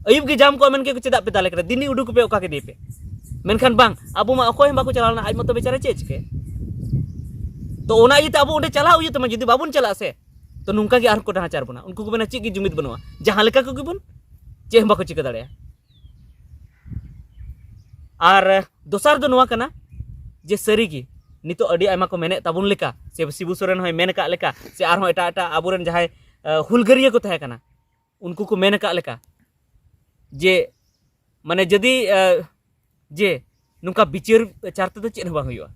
ᱟᱹᱭᱩᱵ ᱜᱮ ᱡᱟᱢ ᱠᱚᱜᱼᱟ᱾ ᱢᱮᱱ ᱠᱮᱫ ᱠᱚ, "ᱪᱮᱫᱟᱜ ᱯᱮ ᱫᱟᱞᱮ ᱠᱟᱱᱟ? ᱫᱤᱱᱤ ᱩᱰᱩᱠ ᱯᱮ, ᱚᱠᱟ ᱠᱮᱫᱮ ᱯᱮ?" ᱢᱮᱱᱠᱷᱟᱱ ᱵᱟᱝ, ᱟᱵᱚ ᱢᱟ ᱚᱠᱚᱭ ᱦᱚᱸ ᱵᱟᱠᱚ ᱪᱟᱞᱟᱣ ᱞᱮᱱᱟ, ᱟᱡ ᱢᱚᱛᱚ ᱵᱮᱪᱟᱨᱟ ᱪᱮᱫ ᱮ ᱪᱤᱠᱟᱹᱭᱟ? ᱛᱚ ᱚᱱᱟ ᱤᱭᱟᱹᱛᱮ ᱟᱵᱚ ᱚᱸᱰᱮ ᱪᱟᱞᱟᱣ ᱦᱩᱭᱩᱜ ᱛᱟᱢᱟ, ᱡᱩᱫᱤ ᱵᱟᱵᱚᱱ ᱪᱟᱞᱟᱜᱼᱟ ᱥᱮ, ᱛᱚ ᱱᱚᱝᱠᱟ ᱜᱮ ᱟᱨᱦᱚᱸ ᱠᱚ ᱱᱟᱦᱟᱪᱟᱨ ᱵᱚᱱᱟ᱾ ᱩᱱᱠᱩ ᱠᱚ ᱢᱮᱱᱟ, "ᱪᱮᱫ ᱜᱮ ᱡᱩᱢᱤᱫ ᱵᱟᱹᱱᱩᱜᱼᱟ, ᱡᱟᱦᱟᱸ ᱞᱮᱠᱟ ᱠᱚᱜᱮ ᱵᱚᱱ, ᱪᱮᱫ ᱦᱚᱸ ᱵᱟᱠᱚ ᱪᱤᱠᱟᱹ ᱫᱟᱲᱮᱭᱟᱜᱼᱟ᱾" ᱟᱨ ᱫᱚᱥᱟᱨ ᱫᱚ ᱱᱚᱣᱟ ᱠᱟᱱᱟ ᱡᱮ ᱥᱟᱹᱨᱤᱜᱮ ᱱᱤᱛᱚᱜ ᱟᱹᱰᱤ ᱟᱭᱢᱟ ᱠᱚ ᱢᱮᱱᱮᱫ ᱛᱟᱵᱚᱱ ᱞᱮᱠᱟ, ᱥᱮ ᱥᱤᱵᱩ ᱥᱚᱨᱮᱱ ᱦᱚᱸᱭ ᱢᱮᱱ ᱟᱠᱟᱫ ᱞᱮᱠᱟ, ᱥᱮ ᱟᱨᱦᱚᱸ ᱮᱴᱟᱜ ᱮᱴᱟᱜ ᱟᱵᱚᱨᱮᱱ ᱡᱟᱦᱟᱸᱭ, ᱟᱸ, ᱦᱩᱞᱜᱟᱹᱨᱤᱭᱟᱹ ᱠᱚ ᱛᱟᱦᱮᱸ ᱠᱟᱱᱟ, ᱩᱱᱠᱩ ᱠᱚ ᱢᱮᱱ ᱟᱠᱟᱫ ᱞᱮᱠᱟ ᱡᱮ ᱢᱟᱱᱮ ᱡᱩᱫᱤ ᱡᱮ ᱱᱚᱝᱠᱟ ᱵᱤᱪᱟᱹᱨ ᱟᱪᱟᱨ ᱛᱮᱫᱚ ᱪᱮᱫ ᱦᱚᱸ ᱵᱟᱝ ᱦᱩᱭᱩᱜᱼᱟ᱾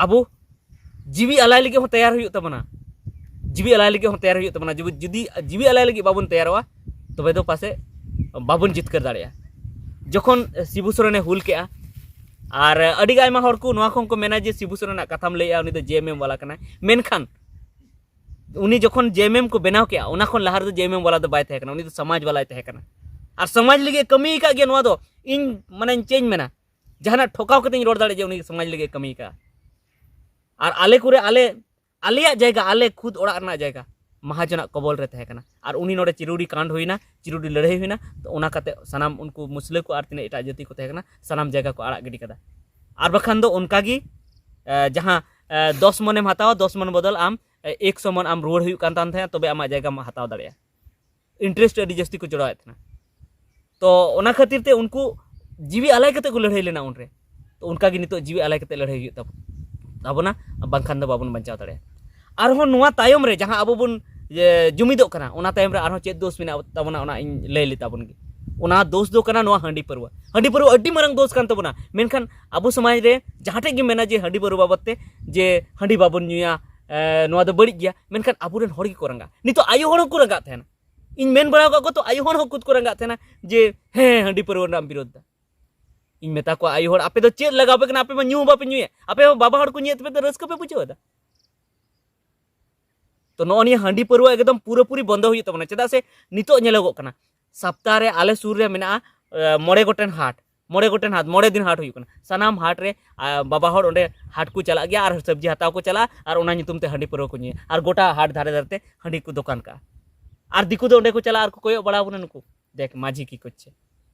ᱟᱵᱚ ᱡᱤᱣᱤ ᱟᱞᱟᱭ ᱞᱟᱹᱜᱤᱫ ᱦᱚᱸ ᱛᱮᱭᱟᱨ ᱦᱩᱭᱩᱜ ᱛᱟᱵᱚᱱᱟ᱾ ᱡᱤᱣᱤ ᱟᱞᱟᱭ ᱞᱟᱹᱜᱤᱫ ᱦᱚᱸ ᱛᱮᱭᱟᱨ ᱦᱩᱭᱩᱜ ᱛᱟᱵᱚᱱᱟ᱾ ᱡᱩᱫᱤ ᱡᱩᱫᱤ ᱡᱤᱣᱤ ᱟᱞᱟᱭ ᱞᱟᱹᱜᱤᱫ ᱵᱟᱵᱚᱱ ᱛᱮᱭᱟᱨᱚᱜᱼᱟ, ᱛᱚᱵᱮ ᱫᱚ ᱯᱟᱥᱮᱡ ᱵᱟᱵᱚᱱ ᱡᱤᱛᱠᱟᱹᱨ ᱫᱟᱲᱮᱭᱟᱜᱼᱟ᱾ ᱡᱚᱠᱷᱚᱱ ᱥᱤᱵᱩ ᱥᱚᱨᱮᱱᱮ ᱦᱩᱞ ᱠᱮᱜᱼᱟ, ᱟᱨ ᱟᱹᱰᱤ ᱟᱭᱢᱟ ᱦᱚᱲ ᱠᱚ ᱱᱚᱣᱟ ᱠᱷᱚᱱ ᱠᱚ ᱢᱮᱱᱟ ᱡᱮ ᱥᱤᱵᱩ ᱥᱚᱨᱮᱱᱟᱜ ᱠᱟᱛᱷᱟᱢ ᱞᱟᱹᱭᱮᱜᱼᱟ, ᱩᱱᱤ ᱫᱚ ᱡᱮ ᱮᱢ ᱮᱢ ᱵᱟᱞᱟ ᱠᱟᱱᱟᱭ᱾ ᱢᱮᱱᱠᱷᱟᱱ ᱩᱱᱤ ᱡᱚᱠᱷᱚᱱ ᱡᱮ ᱮᱢ ᱮᱢ ᱠᱚ ᱵᱮᱱᱟᱣ ᱠᱮᱜᱼᱟ, ᱚᱱᱟ ᱠᱷᱚᱱ ᱞᱟᱦᱟ ᱨᱮᱫᱚ ᱡᱮ ᱮᱢ ᱮᱢ ᱵᱟᱞᱟ ᱫᱚ ᱵᱟᱭ ᱛᱟᱦᱮᱸ ᱠᱟᱱᱟ, ᱩᱱᱤ ᱫᱚ ᱥᱚᱢᱟᱡᱽ ᱵᱟᱞᱟᱭ ᱛᱟᱦᱮᱸ ᱠᱟᱱᱟ᱾ ᱟᱨ ᱥᱚᱢᱟᱡᱽ ᱞᱟᱹᱜᱤᱫ ᱮ ᱠᱟᱹᱢᱤ ᱟᱠᱟᱫ ᱜᱮᱭᱟ᱾ ᱱᱚᱣᱟ ᱫᱚ ᱤᱧ ᱢᱟᱱᱮ ᱪᱮᱫ ᱤᱧ ᱢᱮᱱᱟ, ᱡᱟᱦᱟᱱᱟᱜ ᱴᱷᱚᱠᱟᱣ ᱠᱟᱛᱮᱧ ᱨᱚᱲ ᱫᱟᱲᱮᱭᱟᱜᱼᱟ ᱡᱮ ᱩᱱᱤ ᱥᱚᱢᱟᱡᱽ ᱞᱟᱹᱜᱤᱫ ᱮ ᱠᱟᱹᱢᱤ ᱟᱠᱟᱫᱼᱟ᱾ ᱟᱨ ᱟᱞᱮ ᱠᱚᱨᱮ ᱟᱞᱮ ᱟᱞᱮᱭᱟᱜ ᱡᱟᱭᱜᱟ, ᱟᱞᱮ ᱠᱷᱩᱫ ᱚᱲᱟᱜ ᱨᱮᱱᱟᱜ ᱡᱟᱭᱜᱟ ᱢᱟᱦᱟᱡᱚᱱᱟᱜ ᱠᱚᱵᱚᱞ ᱨᱮ ᱛᱟᱦᱮᱸ ᱠᱟᱱᱟ᱾ ᱟᱨ ᱩᱱᱤ ᱱᱚᱰᱮ ᱪᱤᱨᱩᱰᱤ ᱠᱟᱱᱰ ᱦᱩᱭᱱᱟ, ᱪᱤᱨᱩᱰᱤ ᱞᱟᱹᱲᱦᱟᱹᱭ ᱦᱩᱭᱱᱟ᱾ ᱛᱚ ᱚᱱᱟ ᱠᱟᱛᱮ ᱥᱟᱱᱟᱢ ᱩᱱᱠᱩ ᱢᱩᱥᱞᱟᱹ ᱠᱚ ᱟᱨ ᱛᱤᱱᱟᱹᱜ ᱮᱴᱟᱜ ᱡᱟᱹᱛᱤ ᱠᱚ ᱛᱟᱦᱮᱸ ᱠᱟᱱᱟ, ᱥᱟᱱᱟᱢ ᱡᱟᱭᱜᱟ ᱠᱚ ᱟᱲᱟᱜ ᱜᱤᱰᱤ ᱠᱟᱫᱟ᱾ ᱟᱨ ᱵᱟᱠᱷᱟᱱ ᱫᱚ ᱚᱱᱠᱟ ᱜᱮ, ᱮ, ᱡᱟᱦᱟᱸ, ᱮ, ᱫᱚᱥ ᱢᱚᱱᱮᱢ ᱦᱟᱛᱟᱣᱟ, ᱫᱚᱥ ᱢᱚᱱ ᱵᱚᱫᱚᱞ ᱟᱢ, ᱮ, ᱮᱠᱥᱚ ᱢᱚᱱ ᱟᱢ ᱨᱩᱣᱟᱹᱲ ᱦᱩᱭᱩᱜ ᱠᱟᱱ ᱛᱟᱢ ᱛᱟᱦᱮᱸᱫ, ᱛᱚᱵᱮ ᱟᱢᱟᱜ ᱡᱟᱭᱜᱟᱢ ᱦᱟᱛᱟᱣ ᱫᱟᱲᱮᱭᱟᱜᱼᱟ᱾ ᱤᱱᱴᱟᱨᱮᱥᱴ ᱟᱹᱰᱤ ᱡᱟᱹᱥᱛᱤ ᱠᱚ ᱡᱚᱲᱟᱣᱮᱫ ᱛᱟᱦᱮᱱᱟ᱾ ᱛᱚ ᱚᱱᱟ ᱠᱷᱟᱹᱛᱤᱨ ᱛᱮ ᱩᱱᱠᱩ ᱡᱤᱣᱤ ᱟᱞᱟᱭ ᱠᱟᱛᱮ ᱠᱚ ᱞᱟᱹᱲᱦᱟᱹᱭ ᱞᱮᱱᱟ ᱩᱱᱨᱮ᱾ ᱛᱚ ᱚᱱᱠᱟ ᱜᱮ ᱱᱤᱛᱚᱜ ᱡᱤᱣᱤ ᱟᱞᱟᱭ ᱠᱟᱛᱮ ᱞᱟᱹᱲᱦᱟᱹᱭ ᱦᱩᱭᱩᱜ ᱛᱟᱵᱚ-, ᱛᱟᱵᱚᱱᱟ, ᱵᱟᱝᱠᱷᱟᱱ ᱫᱚ ᱵᱟᱵᱚᱱ ᱵᱟᱧᱪᱟᱣ ᱫᱟᱲᱮᱭᱟᱜᱼᱟ᱾ ᱟᱨᱦᱚᱸ ᱱᱚᱣᱟ ᱛᱟᱭᱚᱢ ᱨᱮ ᱡᱟᱦᱟᱸ ᱟᱵᱚ ᱵᱚᱱ, ᱤᱭᱟᱹ, ᱡᱩᱢᱤᱫᱚᱜ ᱠᱟᱱᱟ, ᱚᱱᱟ ᱛᱟᱭᱚᱢ ᱨᱮ ᱟᱨᱦᱚᱸ ᱪᱮᱫ ᱫᱳᱥ ᱢᱮᱱᱟᱜ ᱛᱟᱵᱚᱱᱟ, ᱚᱱᱟ ᱤᱧ ᱞᱟᱹᱭ ᱞᱮ ᱛᱟᱵᱚᱱ ᱜᱮ᱾ ᱚᱱᱟ ᱫᱳᱥ ᱫᱚ ᱠᱟᱱᱟ ᱱᱚᱣᱟ ᱦᱟᱺᱰᱤ ᱯᱟᱹᱨᱣᱟᱹ᱾ ᱦᱟᱺᱰᱤ ᱯᱟᱹᱨᱣᱟᱹ ᱟᱹᱰᱤ ᱢᱟᱨᱟᱝ ᱫᱳᱥ ᱠᱟᱱ ᱛᱟᱵᱚᱱᱟ, ᱢᱮᱱᱠᱷᱟᱱ ᱟᱵᱚ ᱥᱚᱢᱟᱡᱽ ᱨᱮ ᱡᱟᱦᱟᱸ ᱴᱷᱮᱡ ᱜᱮ ᱢᱮᱱᱟ ᱡᱮ ᱦᱟᱺᱰᱤ ᱯᱟᱹᱨᱣᱟᱹ ᱵᱟᱵᱚᱫ ᱛᱮ, ᱡᱮ ᱦᱟᱺᱰᱤ ᱵᱟᱵᱚᱱ ᱧᱩᱭᱟ, ᱮ, ᱱᱚᱣᱟ ᱫᱚ ᱵᱟᱹᱲᱤᱡ ᱜᱮᱭᱟ, ᱢᱮᱱᱠᱷᱟᱱ ᱟᱵᱚᱨᱮᱱ ᱦᱚᱲ ᱜᱮᱠᱚ ᱨᱟᱸᱜᱟᱜ᱾ ᱱᱤᱛᱚᱜ ᱟᱭᱳ ᱦᱚᱲ ᱦᱚᱸᱠᱚ ᱨᱟᱸᱜᱟᱜ ᱛᱟᱦᱮᱱᱟ᱾ ᱤᱧ ᱢᱮᱱ ᱵᱟᱲᱟ ᱟᱠᱟᱫ ᱠᱚᱣᱟ, ᱛᱚ ᱟᱭᱳ ᱦᱚᱲ ᱦᱚᱸ ᱠᱷᱩᱫ ᱠᱚ ᱨᱟᱸᱜᱟᱜ ᱛᱟᱦᱮᱱᱟ ᱡᱮ, "ᱦᱮᱸ, ᱦᱟᱺᱰᱤ ᱯᱟᱹᱨᱣᱟᱹ ᱨᱮᱱᱟᱜ ᱮᱢ ᱵᱤᱨᱳᱫᱷ ᱫᱟ?" ᱤᱧ ᱢᱮᱛᱟ ᱠᱚᱣᱟ, "ᱟᱭᱳ ᱦᱚᱲ, ᱟᱯᱮ ᱫᱚ ᱪᱮᱫ ᱞᱟᱜᱟᱣ ᱯᱮ ᱠᱟᱱᱟ? ᱟᱯᱮ ᱢᱟ ᱧᱩ ᱦᱚᱸ ᱵᱟᱯᱮ ᱧᱩᱭᱟ, ᱟᱯᱮ ᱦᱚᱸ ᱵᱟᱵᱟ ᱦᱚᱲ ᱠᱚ ᱧᱩᱭᱮᱫ ᱛᱟᱯᱮ ᱛᱮ ᱨᱟᱹᱥᱠᱟᱹ ᱯᱮ ᱵᱩᱡᱷᱟᱹᱣ ᱮᱫᱟ?" ᱛᱚ ᱱᱚᱜᱼᱚ ᱱᱤᱭᱟᱹ ᱦᱟᱺᱰᱤ ᱯᱟᱹᱨᱣᱟᱹ ᱮᱠᱫᱚᱢ ᱯᱩᱨᱟᱹᱯᱩᱨᱤ ᱵᱚᱱᱫᱚ ᱦᱩᱭᱩᱜ ᱛᱟᱵᱚᱱᱟ᱾ ᱪᱮᱫᱟᱜ ᱥᱮ ᱱᱤᱛᱚᱜ ᱧᱮᱞᱚᱜᱚᱜ ᱠᱟᱱᱟ, ᱥᱟᱯᱛᱟ ᱨᱮ ᱟᱞᱮ ᱥᱩᱨ ᱨᱮ ᱢᱮᱱᱟᱜᱼᱟ, ᱮ, ᱢᱚᱬᱮ ᱜᱚᱴᱮᱱ ᱦᱟᱴ, ᱢᱚᱬᱮ ᱜᱚᱴᱮᱱ ᱦᱟᱴ, ᱢᱚᱬᱮ ᱫᱤᱱ ᱦᱟᱴ ᱦᱩᱭᱩᱜ ᱠᱟᱱᱟ᱾ ᱥᱟᱱᱟᱢ ᱦᱟᱴ ᱨᱮ, ᱟ, ᱵᱟᱵᱟ ᱦᱚᱲ ᱚᱸᱰᱮ ᱦᱟᱴ ᱠᱚ ᱪᱟᱞᱟᱜ ᱜᱮᱭᱟ ᱟᱨ ᱥᱚᱵᱽᱡᱤ ᱦᱟᱛᱟᱣ ᱠᱚ ᱪᱟᱞᱟᱜᱼᱟ ᱟᱨ ᱚᱱᱟ ᱧᱩᱛᱩᱢ ᱛᱮ ᱦᱟᱺᱰᱤ ᱯᱟᱹᱨᱣᱟᱹ ᱠᱚ ᱧᱩᱭᱟ ᱟᱨ ᱜᱚᱴᱟ ᱦᱟᱴ ᱫᱷᱟᱨᱮ ᱫᱷᱟᱨᱮ ᱛᱮ ᱦᱟᱺᱰᱤ ᱠᱚ ᱫᱚᱠᱟᱱ ᱠᱟᱜᱼᱟ᱾ ᱟᱨ ᱫᱤᱠᱩ ᱫᱚ ᱚᱸᱰᱮ ᱠᱚ ᱪᱟᱞᱟᱜᱼᱟ ᱟᱨ ᱠᱚ ᱠᱚᱭᱚᱜ ᱵᱟᱲᱟ ᱟᱵᱚᱱᱟ, ᱱᱩᱠᱩ ᱫᱮᱠᱷ ᱢᱟᱹᱡᱷᱤ ᱠᱤ ᱠᱚᱨᱪᱷᱮ,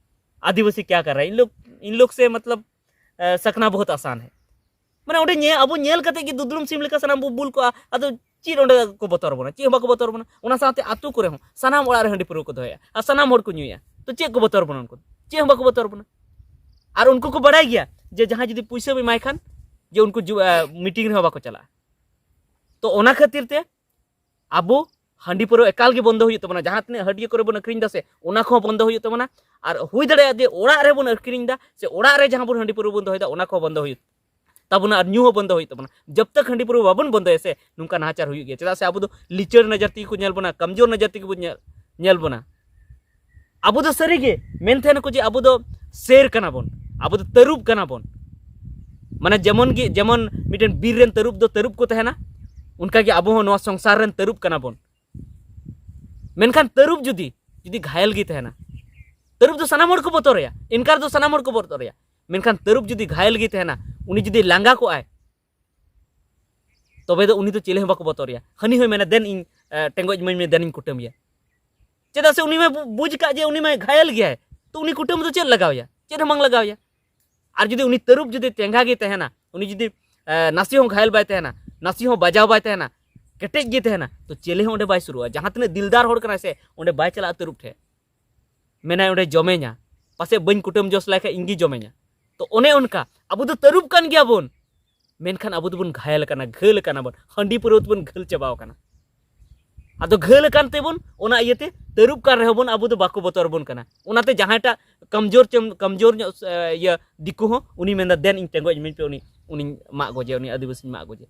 ᱟᱹᱫᱤᱵᱟᱹᱥᱤ ᱠᱭᱟ ᱠᱟᱨ ᱨᱟᱦᱟ ᱦᱮ, ᱤᱱ ᱞᱳᱜ, ᱤᱱ ᱞᱳᱜ ᱥᱮ ᱢᱚᱛᱞᱚᱵ, ᱮ, ᱥᱟᱠᱱᱟ ᱵᱚᱦᱩᱛ ᱟᱥᱟᱱ ᱦᱮ᱾ ᱢᱟᱱᱮ ᱚᱸᱰᱮ ᱧᱮᱞ, ᱟᱵᱚ ᱧᱮᱞ ᱠᱟᱛᱮ ᱜᱮ ᱫᱩᱫᱽᱨᱩᱢ ᱥᱤᱢ ᱞᱮᱠᱟ ᱥᱟᱱᱟᱢ ᱵᱚ ᱵᱩᱞ ᱠᱚᱜᱼᱟ᱾ ᱟᱫᱚ ᱪᱮᱫ ᱚᱸᱰᱮ ᱠᱚ ᱵᱚᱛᱚᱨ ᱵᱚᱱᱟ? ᱪᱮᱫ ᱦᱚᱸ ᱵᱟᱠᱚ ᱵᱚᱛᱚᱨ ᱵᱚᱱᱟ᱾ ᱚᱱᱟ ᱥᱟᱶᱛᱮ ᱟᱛᱳ ᱠᱚᱨᱮ ᱦᱚᱸ ᱥᱟᱱᱟᱢ ᱚᱲᱟᱜ ᱨᱮ ᱦᱟᱺᱰᱤ ᱯᱟᱹᱨᱣᱟᱹ ᱠᱚ ᱫᱚᱦᱚᱭᱟ ᱟᱨ ᱥᱟᱱᱟᱢ ᱦᱚᱲ ᱠᱚ ᱧᱩᱭᱟ᱾ ᱛᱚ ᱪᱮᱫ ᱠᱚ ᱵᱚᱛᱚᱨ ᱵᱚᱱᱟ ᱩᱱᱠᱩ? ᱪᱮᱫ ᱦᱚᱸ ᱵᱟᱠᱚ ᱵᱚᱛᱚᱨ ᱵᱚᱱᱟ᱾ ᱟᱨ ᱩᱱᱠᱩ ᱠᱚ ᱵᱟᱲᱟᱭ ᱜᱮᱭᱟ ᱡᱮ ᱡᱟᱦᱟᱸᱭ ᱡᱩᱫᱤ ᱯᱩᱭᱥᱟᱹᱢ ᱮᱢᱟᱭ ᱠᱷᱟᱱ ᱡᱮ ᱩᱱᱠᱩ ᱡᱩ-, ᱟ, ᱢᱤᱴᱤᱝ ᱨᱮᱦᱚᱸ ᱵᱟᱠᱚ ᱪᱟᱞᱟᱜᱼᱟ᱾ ᱛᱚ ᱚᱱᱟ ᱠᱷᱟᱹᱛᱤᱨ ᱛᱮ ᱟᱵᱚ ᱦᱟᱺᱰᱤ ᱯᱟᱹᱣᱨᱟᱹ ᱮᱠᱟᱞ ᱜᱮ ᱵᱚᱱᱫᱚ ᱦᱩᱭᱩᱜ ᱛᱟᱵᱚᱱᱟ᱾ ᱡᱟᱦᱟᱸ ᱛᱤᱱᱟᱹᱜ ᱦᱟᱹᱴᱭᱟᱹ ᱠᱚᱨᱮ ᱵᱚᱱ ᱟᱹᱠᱷᱨᱤᱧ ᱫᱟ ᱥᱮ, ᱚᱱᱟ ᱠᱚᱦᱚᱸ ᱵᱚᱱᱫᱚ ᱦᱩᱭᱩᱜ ᱛᱟᱵᱚᱱᱟ᱾ ᱟᱨ ᱦᱩᱭ ᱫᱟᱲᱮᱭᱟᱜᱼᱟ ᱡᱮ ᱚᱲᱟᱜ ᱨᱮᱵᱚᱱ ᱟᱹᱠᱷᱨᱤᱧ ᱫᱟ ᱥᱮ ᱚᱲᱟᱜ ᱨᱮ ᱡᱟᱦᱟᱸ ᱵᱚᱱ ᱦᱟᱺᱰᱤ ᱯᱟᱹᱣᱨᱟᱹ ᱵᱚᱱ ᱫᱚᱦᱚᱭ ᱫᱟ, ᱚᱱᱟ ᱠᱚᱦᱚᱸ ᱵᱚᱱᱫᱚ ᱦᱩᱭᱩᱜ ᱛᱟᱵᱚᱱᱟ ᱟᱨ ᱧᱩ ᱦᱚᱸ ᱵᱚᱱᱫᱚ ᱦᱩᱭᱩᱜ ᱛᱟᱵᱚᱱᱟ᱾ ᱡᱚᱵ ᱛᱟᱠ ᱦᱟᱺᱰᱤ ᱯᱟᱹᱣᱨᱟᱹ ᱵᱟᱵᱚᱱ ᱵᱚᱱᱫᱚᱭᱟ ᱥᱮ, ᱱᱚᱝᱠᱟ ᱱᱟᱦᱟᱪᱟᱨ ᱦᱩᱭᱩᱜ ᱜᱮᱭᱟ᱾ ᱪᱮᱫᱟᱜ ᱥᱮ ᱟᱵᱚ ᱫᱚ ᱞᱤᱪᱟᱹᱲ ᱱᱚᱡᱚᱨ ᱛᱮᱜᱮ ᱠᱚ ᱧᱮᱞ ᱵᱚᱱᱟ, ᱠᱟᱢᱡᱳᱨ ᱱᱚᱡᱚᱨ ᱛᱮᱜᱮ ᱵᱚᱱ ᱧᱮᱞ, ᱧᱮᱞ ᱵᱚᱱᱟ᱾ ᱟᱵᱚ ᱫᱚ ᱥᱟᱹᱨᱤ ᱜᱮ ᱢᱮᱱ ᱛᱟᱦᱮᱱᱟ ᱠᱚ ᱡᱮ ᱟᱵᱚ ᱫᱚ ᱥᱮᱨ ᱠᱟᱱᱟ ᱵᱚᱱ, ᱟᱵᱚ ᱫᱚ ᱛᱟᱹᱨᱩᱵ ᱠᱟᱱᱟ ᱵᱚᱱ᱾ ᱢᱟᱱᱮ ᱡᱮᱢᱚᱱ ᱜᱮ, ᱡᱮᱢᱚᱱ ᱢᱤᱫᱴᱮᱱ ᱵᱤᱨ ᱨᱮᱱ ᱛᱟᱹᱨᱩᱵ ᱫᱚ ᱛᱟᱹᱨᱩᱵ ᱠᱚ ᱛᱟᱦᱮᱱᱟ, ᱚᱱᱠᱟ ᱜᱮ ᱟᱵᱚ ᱦᱚᱸ ᱱᱚᱣᱟ ᱥᱚᱝᱥᱟᱨ ᱨᱮᱱ ᱛᱟᱹᱨᱩᱵ ᱠᱟᱱᱟ ᱵᱚᱱ᱾ ᱢᱮᱱᱠᱷᱟᱱ ᱛᱟᱹᱨᱩᱵ ᱡᱩᱫᱤ, ᱡᱩᱫᱤ ᱜᱷᱟᱭᱮᱞ ᱜᱮ ᱛᱟᱦᱮᱱᱟ, ᱛᱟᱹᱨᱩᱵ ᱫᱚ ᱥᱟᱱᱟᱢ ᱦᱚᱲ ᱠᱚ ᱵᱚᱛᱚᱨᱮᱭᱟ, ᱤᱱᱠᱟᱨ ᱫᱚ ᱥᱟᱱᱟᱢ ᱦᱚᱲ ᱠᱚ ᱵᱚᱛᱚᱨᱮᱭᱟ᱾ ᱢᱮᱱᱠᱷᱟᱱ ᱛᱟᱹᱨᱩᱵ ᱡᱩᱫᱤ ᱜᱷᱟᱭᱮᱞ ᱜᱮ ᱛᱟᱦᱮᱱᱟ, ᱩᱱᱤ ᱡᱩᱫᱤ ᱞᱟᱸᱜᱟ ᱠᱚᱜᱼᱟᱭ, ᱛᱚᱵᱮ ᱫᱚ ᱩᱱᱤ ᱫᱚ ᱪᱮᱞᱮ ᱦᱚᱸ ᱵᱟᱠᱚ ᱵᱚᱛᱚᱨᱮᱭᱟ᱾ ᱦᱟᱹᱱᱤ ᱦᱚᱸᱭ ᱢᱮᱱᱟ, "ᱫᱮᱱ ᱤᱧ, ᱮ, ᱴᱮᱸᱜᱚᱡ ᱤᱢᱟᱹᱧ ᱢᱮ, ᱫᱮᱱ ᱤᱧ ᱠᱩᱴᱟᱹᱢ ᱮᱭᱟ᱾" ᱪᱮᱫᱟᱜ ᱥᱮ ᱩᱱᱤ ᱢᱟᱭ ᱵᱩ-, ᱵᱩᱡᱽ ᱠᱟᱜ ᱡᱮ ᱩᱱᱤ ᱢᱟᱭ ᱜᱷᱟᱭᱮᱞ ᱜᱮᱭᱟᱭ, ᱛᱚ ᱩᱱᱤ ᱠᱩᱴᱟᱹᱢ ᱫᱚ ᱪᱮᱫ ᱞᱟᱜᱟᱣ ᱮᱭᱟ? ᱪᱮᱫ ᱦᱚᱸ ᱵᱟᱝ ᱞᱟᱜᱟᱣ ᱮᱭᱟ᱾ ᱟᱨ ᱡᱩᱫᱤ ᱩᱱᱤ ᱛᱟᱹᱨᱩᱵ ᱡᱩᱫᱤ ᱪᱮᱸᱜᱷᱟ ᱜᱮ ᱛᱟᱦᱮᱱᱟ, ᱩᱱᱤ ᱡᱩᱫᱤ, ᱮ, ᱱᱟᱥᱮ ᱦᱚᱸ ᱜᱷᱟᱭᱮᱞ ᱵᱟᱭ ᱛᱟᱦᱮᱱᱟ, ᱱᱟᱥᱮ ᱦᱚᱸ ᱵᱟᱡᱟᱣ ᱵᱟᱭ ᱛᱟᱦᱮᱱᱟ, ᱠᱮᱴᱮᱡ ᱜᱮ ᱛᱟᱦᱮᱱᱟ, ᱛᱚ ᱪᱮᱞᱮ ᱦᱚᱸ ᱚᱸᱰᱮ ᱵᱟᱭ ᱥᱩᱨᱩᱜᱼᱟ᱾ ᱡᱟᱦᱟᱸ ᱛᱤᱱᱟᱹᱜ ᱫᱤᱞᱫᱟᱨ ᱦᱚᱲ ᱠᱟᱱᱟᱭ ᱥᱮ, ᱚᱸᱰᱮ ᱵᱟᱭ ᱪᱟᱞᱟᱜᱼᱟ ᱛᱟᱹᱨᱩᱵ ᱴᱷᱮᱱ᱾ ᱢᱮᱱᱟᱭ, "ᱚᱸᱰᱮ ᱡᱚᱢᱮᱧᱟ, ᱯᱟᱥᱮᱡ ᱵᱟᱹᱧ ᱠᱩᱴᱟᱹᱢ ᱡᱚᱥ ᱞᱟᱭ ᱠᱷᱟᱡ ᱤᱧ ᱜᱮ ᱡᱚᱢᱮᱧᱟ᱾" ᱛᱚ ᱚᱱᱮ ᱚᱱᱠᱟ ᱟᱵᱚ ᱫᱚ ᱛᱟᱹᱨᱩᱵ ᱠᱟᱱ ᱜᱮᱭᱟ ᱵᱚᱱ, ᱢᱮᱱᱠᱷᱟᱱ ᱟᱵᱚ ᱫᱚᱵᱚᱱ ᱜᱷᱟᱭᱮᱞ ᱟᱠᱟᱱᱟ, ᱜᱷᱟᱹᱞ ᱟᱠᱟᱱᱟ ᱵᱚᱱ, ᱦᱟᱺᱰᱤ ᱯᱟᱹᱣᱨᱟᱹ ᱛᱮᱵᱚᱱ ᱜᱷᱟᱹᱞ ᱪᱟᱵᱟᱣ ᱟᱠᱟᱱᱟ᱾ ᱟᱫᱚ ᱜᱷᱟᱹᱞ ᱟᱠᱟᱱ ᱛᱮᱵᱚᱱ, ᱚᱱᱟ ᱤᱭᱟᱹᱛᱮ ᱛᱟᱹᱨᱩᱵ ᱠᱟᱱ ᱨᱮᱦᱚᱸ ᱵᱚᱱ, ᱟᱵᱚ ᱫᱚ ᱵᱟᱠᱚ ᱵᱚᱛᱚᱨ ᱟᱵᱚᱱ ᱠᱟᱱᱟ᱾ ᱚᱱᱟᱛᱮ ᱡᱟᱦᱟᱸᱭᱴᱟᱜ ᱠᱟᱢᱡᱳᱨ ᱪᱮᱢ-, ᱠᱟᱢᱡᱳᱨ ᱧᱚᱜ, ᱮ, ᱤᱭᱟᱹ ᱫᱤᱠᱩ ᱦᱚᱸ, ᱩᱱᱤ ᱢᱮᱱᱫᱟ, "ᱫᱮᱱ ᱤᱧ ᱴᱮᱸᱜᱚᱡ ᱤᱢᱟᱹᱧ ᱯᱮ, ᱩᱱᱤ, ᱩᱱᱤᱧ ᱢᱟᱜ ᱜᱚᱡᱮ, ᱩᱱᱤ ᱟᱹᱫᱤᱵᱟᱹᱥᱤᱧ ᱢᱟᱜ ᱜᱚᱡᱮ᱾"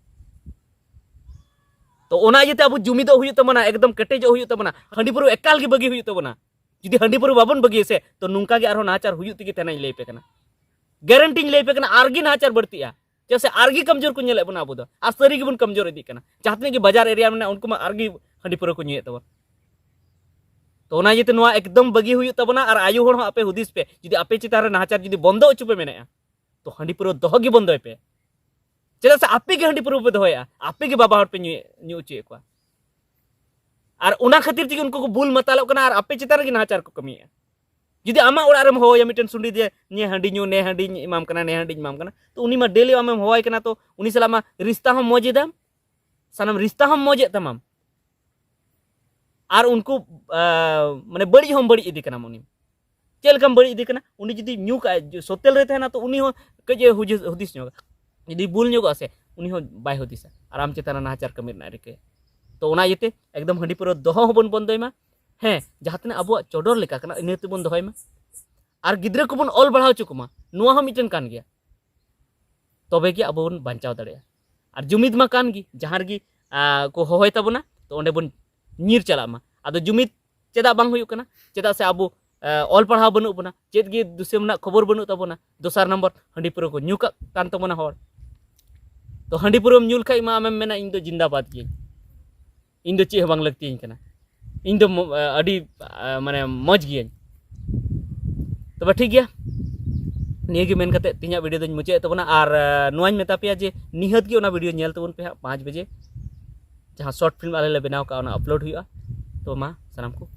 ᱛᱚ ᱚᱱᱟ ᱤᱭᱟᱹᱛᱮ ᱟᱵᱚ ᱡᱩᱢᱤᱫᱚᱜ ᱦᱩᱭᱩᱜ ᱛᱟᱵᱚᱱᱟ, ᱮᱠᱫᱚᱢ ᱠᱮᱴᱮᱡᱚᱜ ᱦᱩᱭᱩᱜ ᱛᱟᱵᱚᱱᱟ, ᱦᱟᱺᱰᱤ ᱯᱟᱹᱣᱨᱟᱹ ᱮᱠᱟᱞ ᱜᱮ ᱵᱟᱹᱜᱤ ᱦᱩᱭᱩᱜ ᱛᱟᱵᱚᱱᱟ᱾ ᱡᱩᱫᱤ ᱦᱟᱺᱰᱤ ᱯᱟᱹᱣᱨᱟᱹ ᱵᱟᱵᱚᱱ ᱵᱟᱹᱜᱤᱭᱟ ᱥᱮ, ᱛᱚ ᱱᱚᱝᱠᱟ ᱜᱮ ᱟᱨᱦᱚᱸ ᱱᱟᱦᱟᱪᱟᱨ ᱦᱩᱭᱩᱜ ᱛᱮᱜᱮ ᱛᱟᱦᱮᱱᱟ, ᱤᱧ ᱞᱟᱹᱭ ᱟᱯᱮ ᱠᱟᱱᱟ᱾ ᱜᱮᱨᱮᱱᱴᱤᱧ ᱞᱟᱹᱭ ᱟᱯᱮ ᱠᱟᱱᱟ, ᱟᱨᱜᱮ ᱱᱟᱦᱟᱪᱟᱨ ᱵᱟᱹᱲᱛᱤᱜᱼᱟ᱾ ᱪᱮᱫᱟᱜ ᱥᱮ ᱟᱨᱜᱮ ᱠᱟᱢᱡᱳᱨ ᱠᱚ ᱧᱮᱞᱮᱫ ᱵᱚᱱᱟ ᱟᱵᱚ ᱫᱚ, ᱟᱨ ᱥᱟᱹᱨᱤ ᱜᱮᱵᱚᱱ ᱠᱟᱢᱡᱳᱨ ᱤᱫᱤᱜ ᱠᱟᱱᱟ᱾ ᱡᱟᱦᱟᱸ ᱛᱤᱱᱟᱹᱜ ᱜᱮ ᱵᱟᱡᱟᱨ ᱮᱨᱤᱭᱟ ᱢᱮᱱᱟᱜᱼᱟ, ᱩᱱᱠᱩ ᱢᱟ ᱟᱨᱜᱮ ᱦᱟᱺᱰᱤ ᱯᱟᱹᱣᱨᱟᱹ ᱠᱚ ᱧᱩᱭᱮᱫ ᱛᱟᱵᱚᱱ᱾ ᱛᱚ ᱚᱱᱟ ᱤᱭᱟᱹᱛᱮ ᱱᱚᱣᱟ ᱮᱠᱫᱚᱢ ᱵᱟᱹᱜᱤ ᱦᱩᱭᱩᱜ ᱛᱟᱵᱚᱱᱟ᱾ ᱟᱨ ᱟᱭᱳ ᱦᱚᱲ ᱦᱚᱸ ᱟᱯᱮ ᱦᱩᱫᱤᱥ ᱯᱮ, ᱡᱩᱫᱤ ᱟᱯᱮ ᱪᱮᱛᱟᱱ ᱨᱮ ᱱᱟᱦᱟᱪᱟᱨ ᱡᱩᱫᱤ ᱵᱚᱱᱫᱚ ᱦᱚᱪᱚ ᱯᱮ ᱢᱮᱱᱮᱫᱼᱟ, ᱛᱚ ᱦᱟᱺᱰᱤ ᱯᱟᱹᱣᱨᱟᱹ ᱫᱚᱦᱚ ᱜᱮ ᱵᱚᱱᱫᱚᱭ ᱯᱮ᱾ ᱪᱮᱫᱟᱜ ᱥᱮ ᱟᱯᱮ ᱜᱮ ᱦᱟᱺᱰᱤ ᱯᱟᱹᱣᱨᱟᱹ ᱯᱮ ᱫᱚᱦᱚᱭᱮᱫᱼᱟ, ᱟᱯᱮ ᱜᱮ ᱵᱟᱵᱟ ᱦᱚᱲ ᱯᱮ ᱧᱩ, ᱧᱩ ᱦᱚᱪᱚᱭᱮᱫ ᱠᱚᱣᱟ᱾ ᱟᱨ ᱚᱱᱟ ᱠᱷᱟᱹᱛᱤᱨ ᱛᱮᱜᱮ ᱩᱱᱠᱩ ᱠᱚ ᱵᱩᱞ ᱢᱟᱛᱟᱞᱚᱜ ᱠᱟᱱᱟ ᱟᱨ ᱟᱯᱮ ᱪᱮᱛᱟᱱ ᱨᱮᱜᱮ ᱱᱟᱦᱟᱪᱟᱨ ᱠᱚ ᱠᱟᱹᱢᱤᱭᱮᱫᱼᱟ᱾ ᱡᱩᱫᱤ ᱟᱢᱟᱜ ᱚᱲᱟᱜ ᱨᱮᱢ ᱦᱚᱦᱚᱭᱟ ᱢᱤᱫᱴᱮᱱ ᱥᱩᱸᱰᱤ ᱡᱮ, "ᱱᱮ ᱦᱟᱺᱰᱤ ᱧᱩ, ᱱᱮ ᱦᱟᱺᱰᱤᱧ ᱮᱢᱟᱢ ᱠᱟᱱᱟ, ᱱᱮ ᱦᱟᱺᱰᱤᱧ ᱮᱢᱟᱢ ᱠᱟᱱᱟ", ᱛᱚ ᱩᱱᱤ ᱢᱟ ᱰᱮᱞᱤ ᱟᱢᱮᱢ ᱦᱚᱦᱚᱭ ᱠᱟᱱᱟ, ᱛᱚ ᱩᱱᱤ ᱥᱟᱞᱟᱜ ᱢᱟ ᱨᱤᱥᱛᱟ ᱦᱚᱸ ᱢᱚᱡᱽ ᱮᱫᱟᱢ, ᱥᱟᱱᱟᱢ ᱨᱤᱥᱛᱟ ᱦᱚᱸ ᱢᱚᱡᱽ ᱮᱫ ᱛᱟᱢᱟᱢ᱾ ᱟᱨ ᱩᱱᱠᱩ, ᱟ, ᱢᱟᱱᱮ ᱵᱟᱹᱲᱤᱡ ᱦᱚᱸᱢ ᱵᱟᱹᱲᱤᱡ ᱤᱫᱤ ᱠᱟᱱᱟᱢ ᱩᱱᱤ᱾ ᱪᱮᱫ ᱞᱮᱠᱟᱢ ᱵᱟᱹᱲᱤᱡ ᱤᱫᱤ ᱠᱟᱱᱟ? ᱩᱱᱤ ᱡᱩᱫᱤ ᱧᱩ ᱠᱟᱜᱼᱟᱭ, ᱡᱩ-, ᱥᱚᱛᱮᱞ ᱨᱮ ᱛᱟᱦᱮᱱᱟ, ᱛᱚ ᱩᱱᱤ ᱦᱚᱸ ᱠᱟᱹᱡ ᱮ ᱦᱩᱡᱤ-, ᱦᱩᱫᱤᱥ ᱧᱚᱜᱟ᱾ ᱡᱩᱫᱤ ᱵᱩᱞ ᱧᱚᱜᱚᱜᱼᱟ ᱥᱮ, ᱩᱱᱤ ᱦᱚᱸ ᱵᱟᱭ ᱦᱩᱫᱤᱥᱟ ᱟᱨ ᱟᱢ ᱪᱮᱛᱟᱱ ᱨᱮ ᱱᱟᱦᱟᱪᱟᱨ ᱠᱟᱹᱢᱤ ᱨᱮᱱᱟᱜ ᱨᱤᱠᱟᱹᱭᱟ᱾ ᱛᱚ ᱚᱱᱟ ᱤᱭᱟᱹᱛᱮ ᱮᱠᱫᱚᱢ ᱦᱟᱺᱰᱤ ᱯᱟᱹᱣᱨᱟᱹ ᱫᱚᱦᱚ ᱦᱚᱸᱵᱚᱱ ᱵᱚᱱᱫᱚᱭ ᱢᱟ᱾ ᱦᱮᱸ, ᱡᱟᱦᱟᱸ ᱛᱤᱱᱟᱹᱜ ᱟᱵᱚᱣᱟᱜ ᱪᱚᱰᱚᱨ ᱞᱮᱠᱟ ᱠᱟᱱᱟ, ᱤᱱᱟᱹ ᱛᱮᱵᱚᱱ ᱫᱚᱦᱚᱭ ᱢᱟ᱾ ᱟᱨ ᱜᱤᱫᱽᱨᱟᱹ ᱠᱚᱵᱚᱱ ᱚᱞ ᱯᱟᱲᱦᱟᱣ ᱦᱚᱪᱚ ᱠᱚᱢᱟ, ᱱᱚᱣᱟ ᱦᱚᱸ ᱢᱤᱫᱴᱮᱱ ᱠᱟᱱ ᱜᱮᱭᱟ᱾ ᱛᱚᱵᱮ ᱜᱮ ᱟᱵᱚ ᱵᱚᱱ ᱵᱟᱧᱪᱟᱣ ᱫᱟᱲᱮᱭᱟᱜᱼᱟ᱾ ᱟᱨ ᱡᱩᱢᱤᱫ ᱢᱟ ᱠᱟᱱ ᱜᱮ, ᱡᱟᱦᱟᱸ ᱨᱮᱜᱮ ᱟᱨ, ᱠᱚ ᱦᱚᱦᱚᱭ ᱛᱟᱵᱚᱱᱟ, ᱛᱚ ᱚᱸᱰᱮ ᱵᱚᱱ ᱧᱤᱨ ᱪᱟᱞᱟᱜ ᱢᱟ᱾ ᱟᱫᱚ ᱡᱩᱢᱤᱫ ᱪᱮᱫᱟᱜ ᱵᱟᱝ ᱦᱩᱭᱩᱜ ᱠᱟᱱᱟ? ᱪᱮᱫᱟᱜ ᱥᱮ ᱟᱵᱚ ᱟᱨ, ᱚᱞ ᱯᱟᱲᱦᱟᱣ ᱵᱟᱹᱱᱩᱜ ᱵᱚᱱᱟ, ᱪᱮᱫ ᱜᱮ ᱫᱤᱥᱚᱢ ᱨᱮᱱᱟᱜ ᱠᱷᱚᱵᱚᱨ ᱵᱟᱹᱱᱩᱜ ᱛᱟᱵᱚᱱᱟ᱾ ᱫᱚᱥᱟᱨ ᱱᱚᱢᱵᱚᱨ, ᱦᱟᱺᱰᱤ ᱯᱟᱹᱣᱨᱟᱹ ᱠᱚ ᱧᱩ ᱠᱟᱜ ᱠᱟᱱ ᱛᱟᱵᱚᱱᱟ ᱦᱚᱲ᱾ ᱛᱚ ᱦᱟᱺᱰᱤ ᱯᱟᱹᱣᱨᱟᱹᱢ ᱧᱩ ᱞᱮᱠᱷᱟᱡ ᱢᱟ ᱟᱢᱮᱢ ᱢᱮᱱᱟ, "ᱤᱧ ᱫᱚ ᱡᱤᱱᱫᱟᱵᱟᱫ ᱜᱤᱭᱟᱹᱧ, ᱤᱧ ᱫᱚ ᱪᱮᱫ ᱦᱚᱸ ᱵᱟᱝ ᱞᱟᱹᱠᱛᱤᱭᱟᱹᱧ ᱠᱟᱱᱟ, ᱤᱧ ᱫᱚ ᱢᱚ-, ᱟᱹᱰᱤ ᱟᱨ, ᱢᱟᱱᱮ ᱢᱚᱡᱽ ᱜᱤᱭᱟᱹᱧ᱾" ᱛᱚᱵᱮ ᱴᱷᱤᱠ ᱜᱮᱭᱟ, ᱱᱤᱭᱟᱹ ᱜᱮ ᱢᱮᱱ ᱠᱟᱛᱮ ᱛᱮᱦᱮᱧᱟᱜ ᱵᱷᱤᱰᱤᱭᱳ ᱫᱚᱧ ᱢᱩᱪᱟᱹᱫ ᱮᱫ ᱛᱟᱵᱚᱱᱟ᱾ ᱟᱨ ᱟᱨ, ᱱᱚᱣᱟᱧ ᱢᱮᱛᱟ ᱯᱮᱭᱟ ᱡᱮ ᱱᱤᱦᱟᱹᱛ ᱜᱮ ᱚᱱᱟ ᱵᱷᱤᱰᱤᱭᱳ ᱧᱮᱞ ᱛᱟᱵᱚᱱ ᱯᱮ ᱦᱟᱸᱜ ᱯᱟᱸᱪ ᱵᱟᱡᱮ, ᱡᱟᱦᱟᱸ ᱥᱚᱨᱴ ᱯᱷᱤᱞᱢ ᱟᱞᱮ ᱞᱮ ᱵᱮᱱᱟᱣ ᱠᱟᱜᱼᱟ, ᱚᱱᱟ ᱟᱯᱞᱳᱰ ᱦᱩᱭᱩᱜᱼᱟ᱾ ᱛᱚ ᱢᱟ ᱥᱟᱱᱟᱢ ᱠᱚ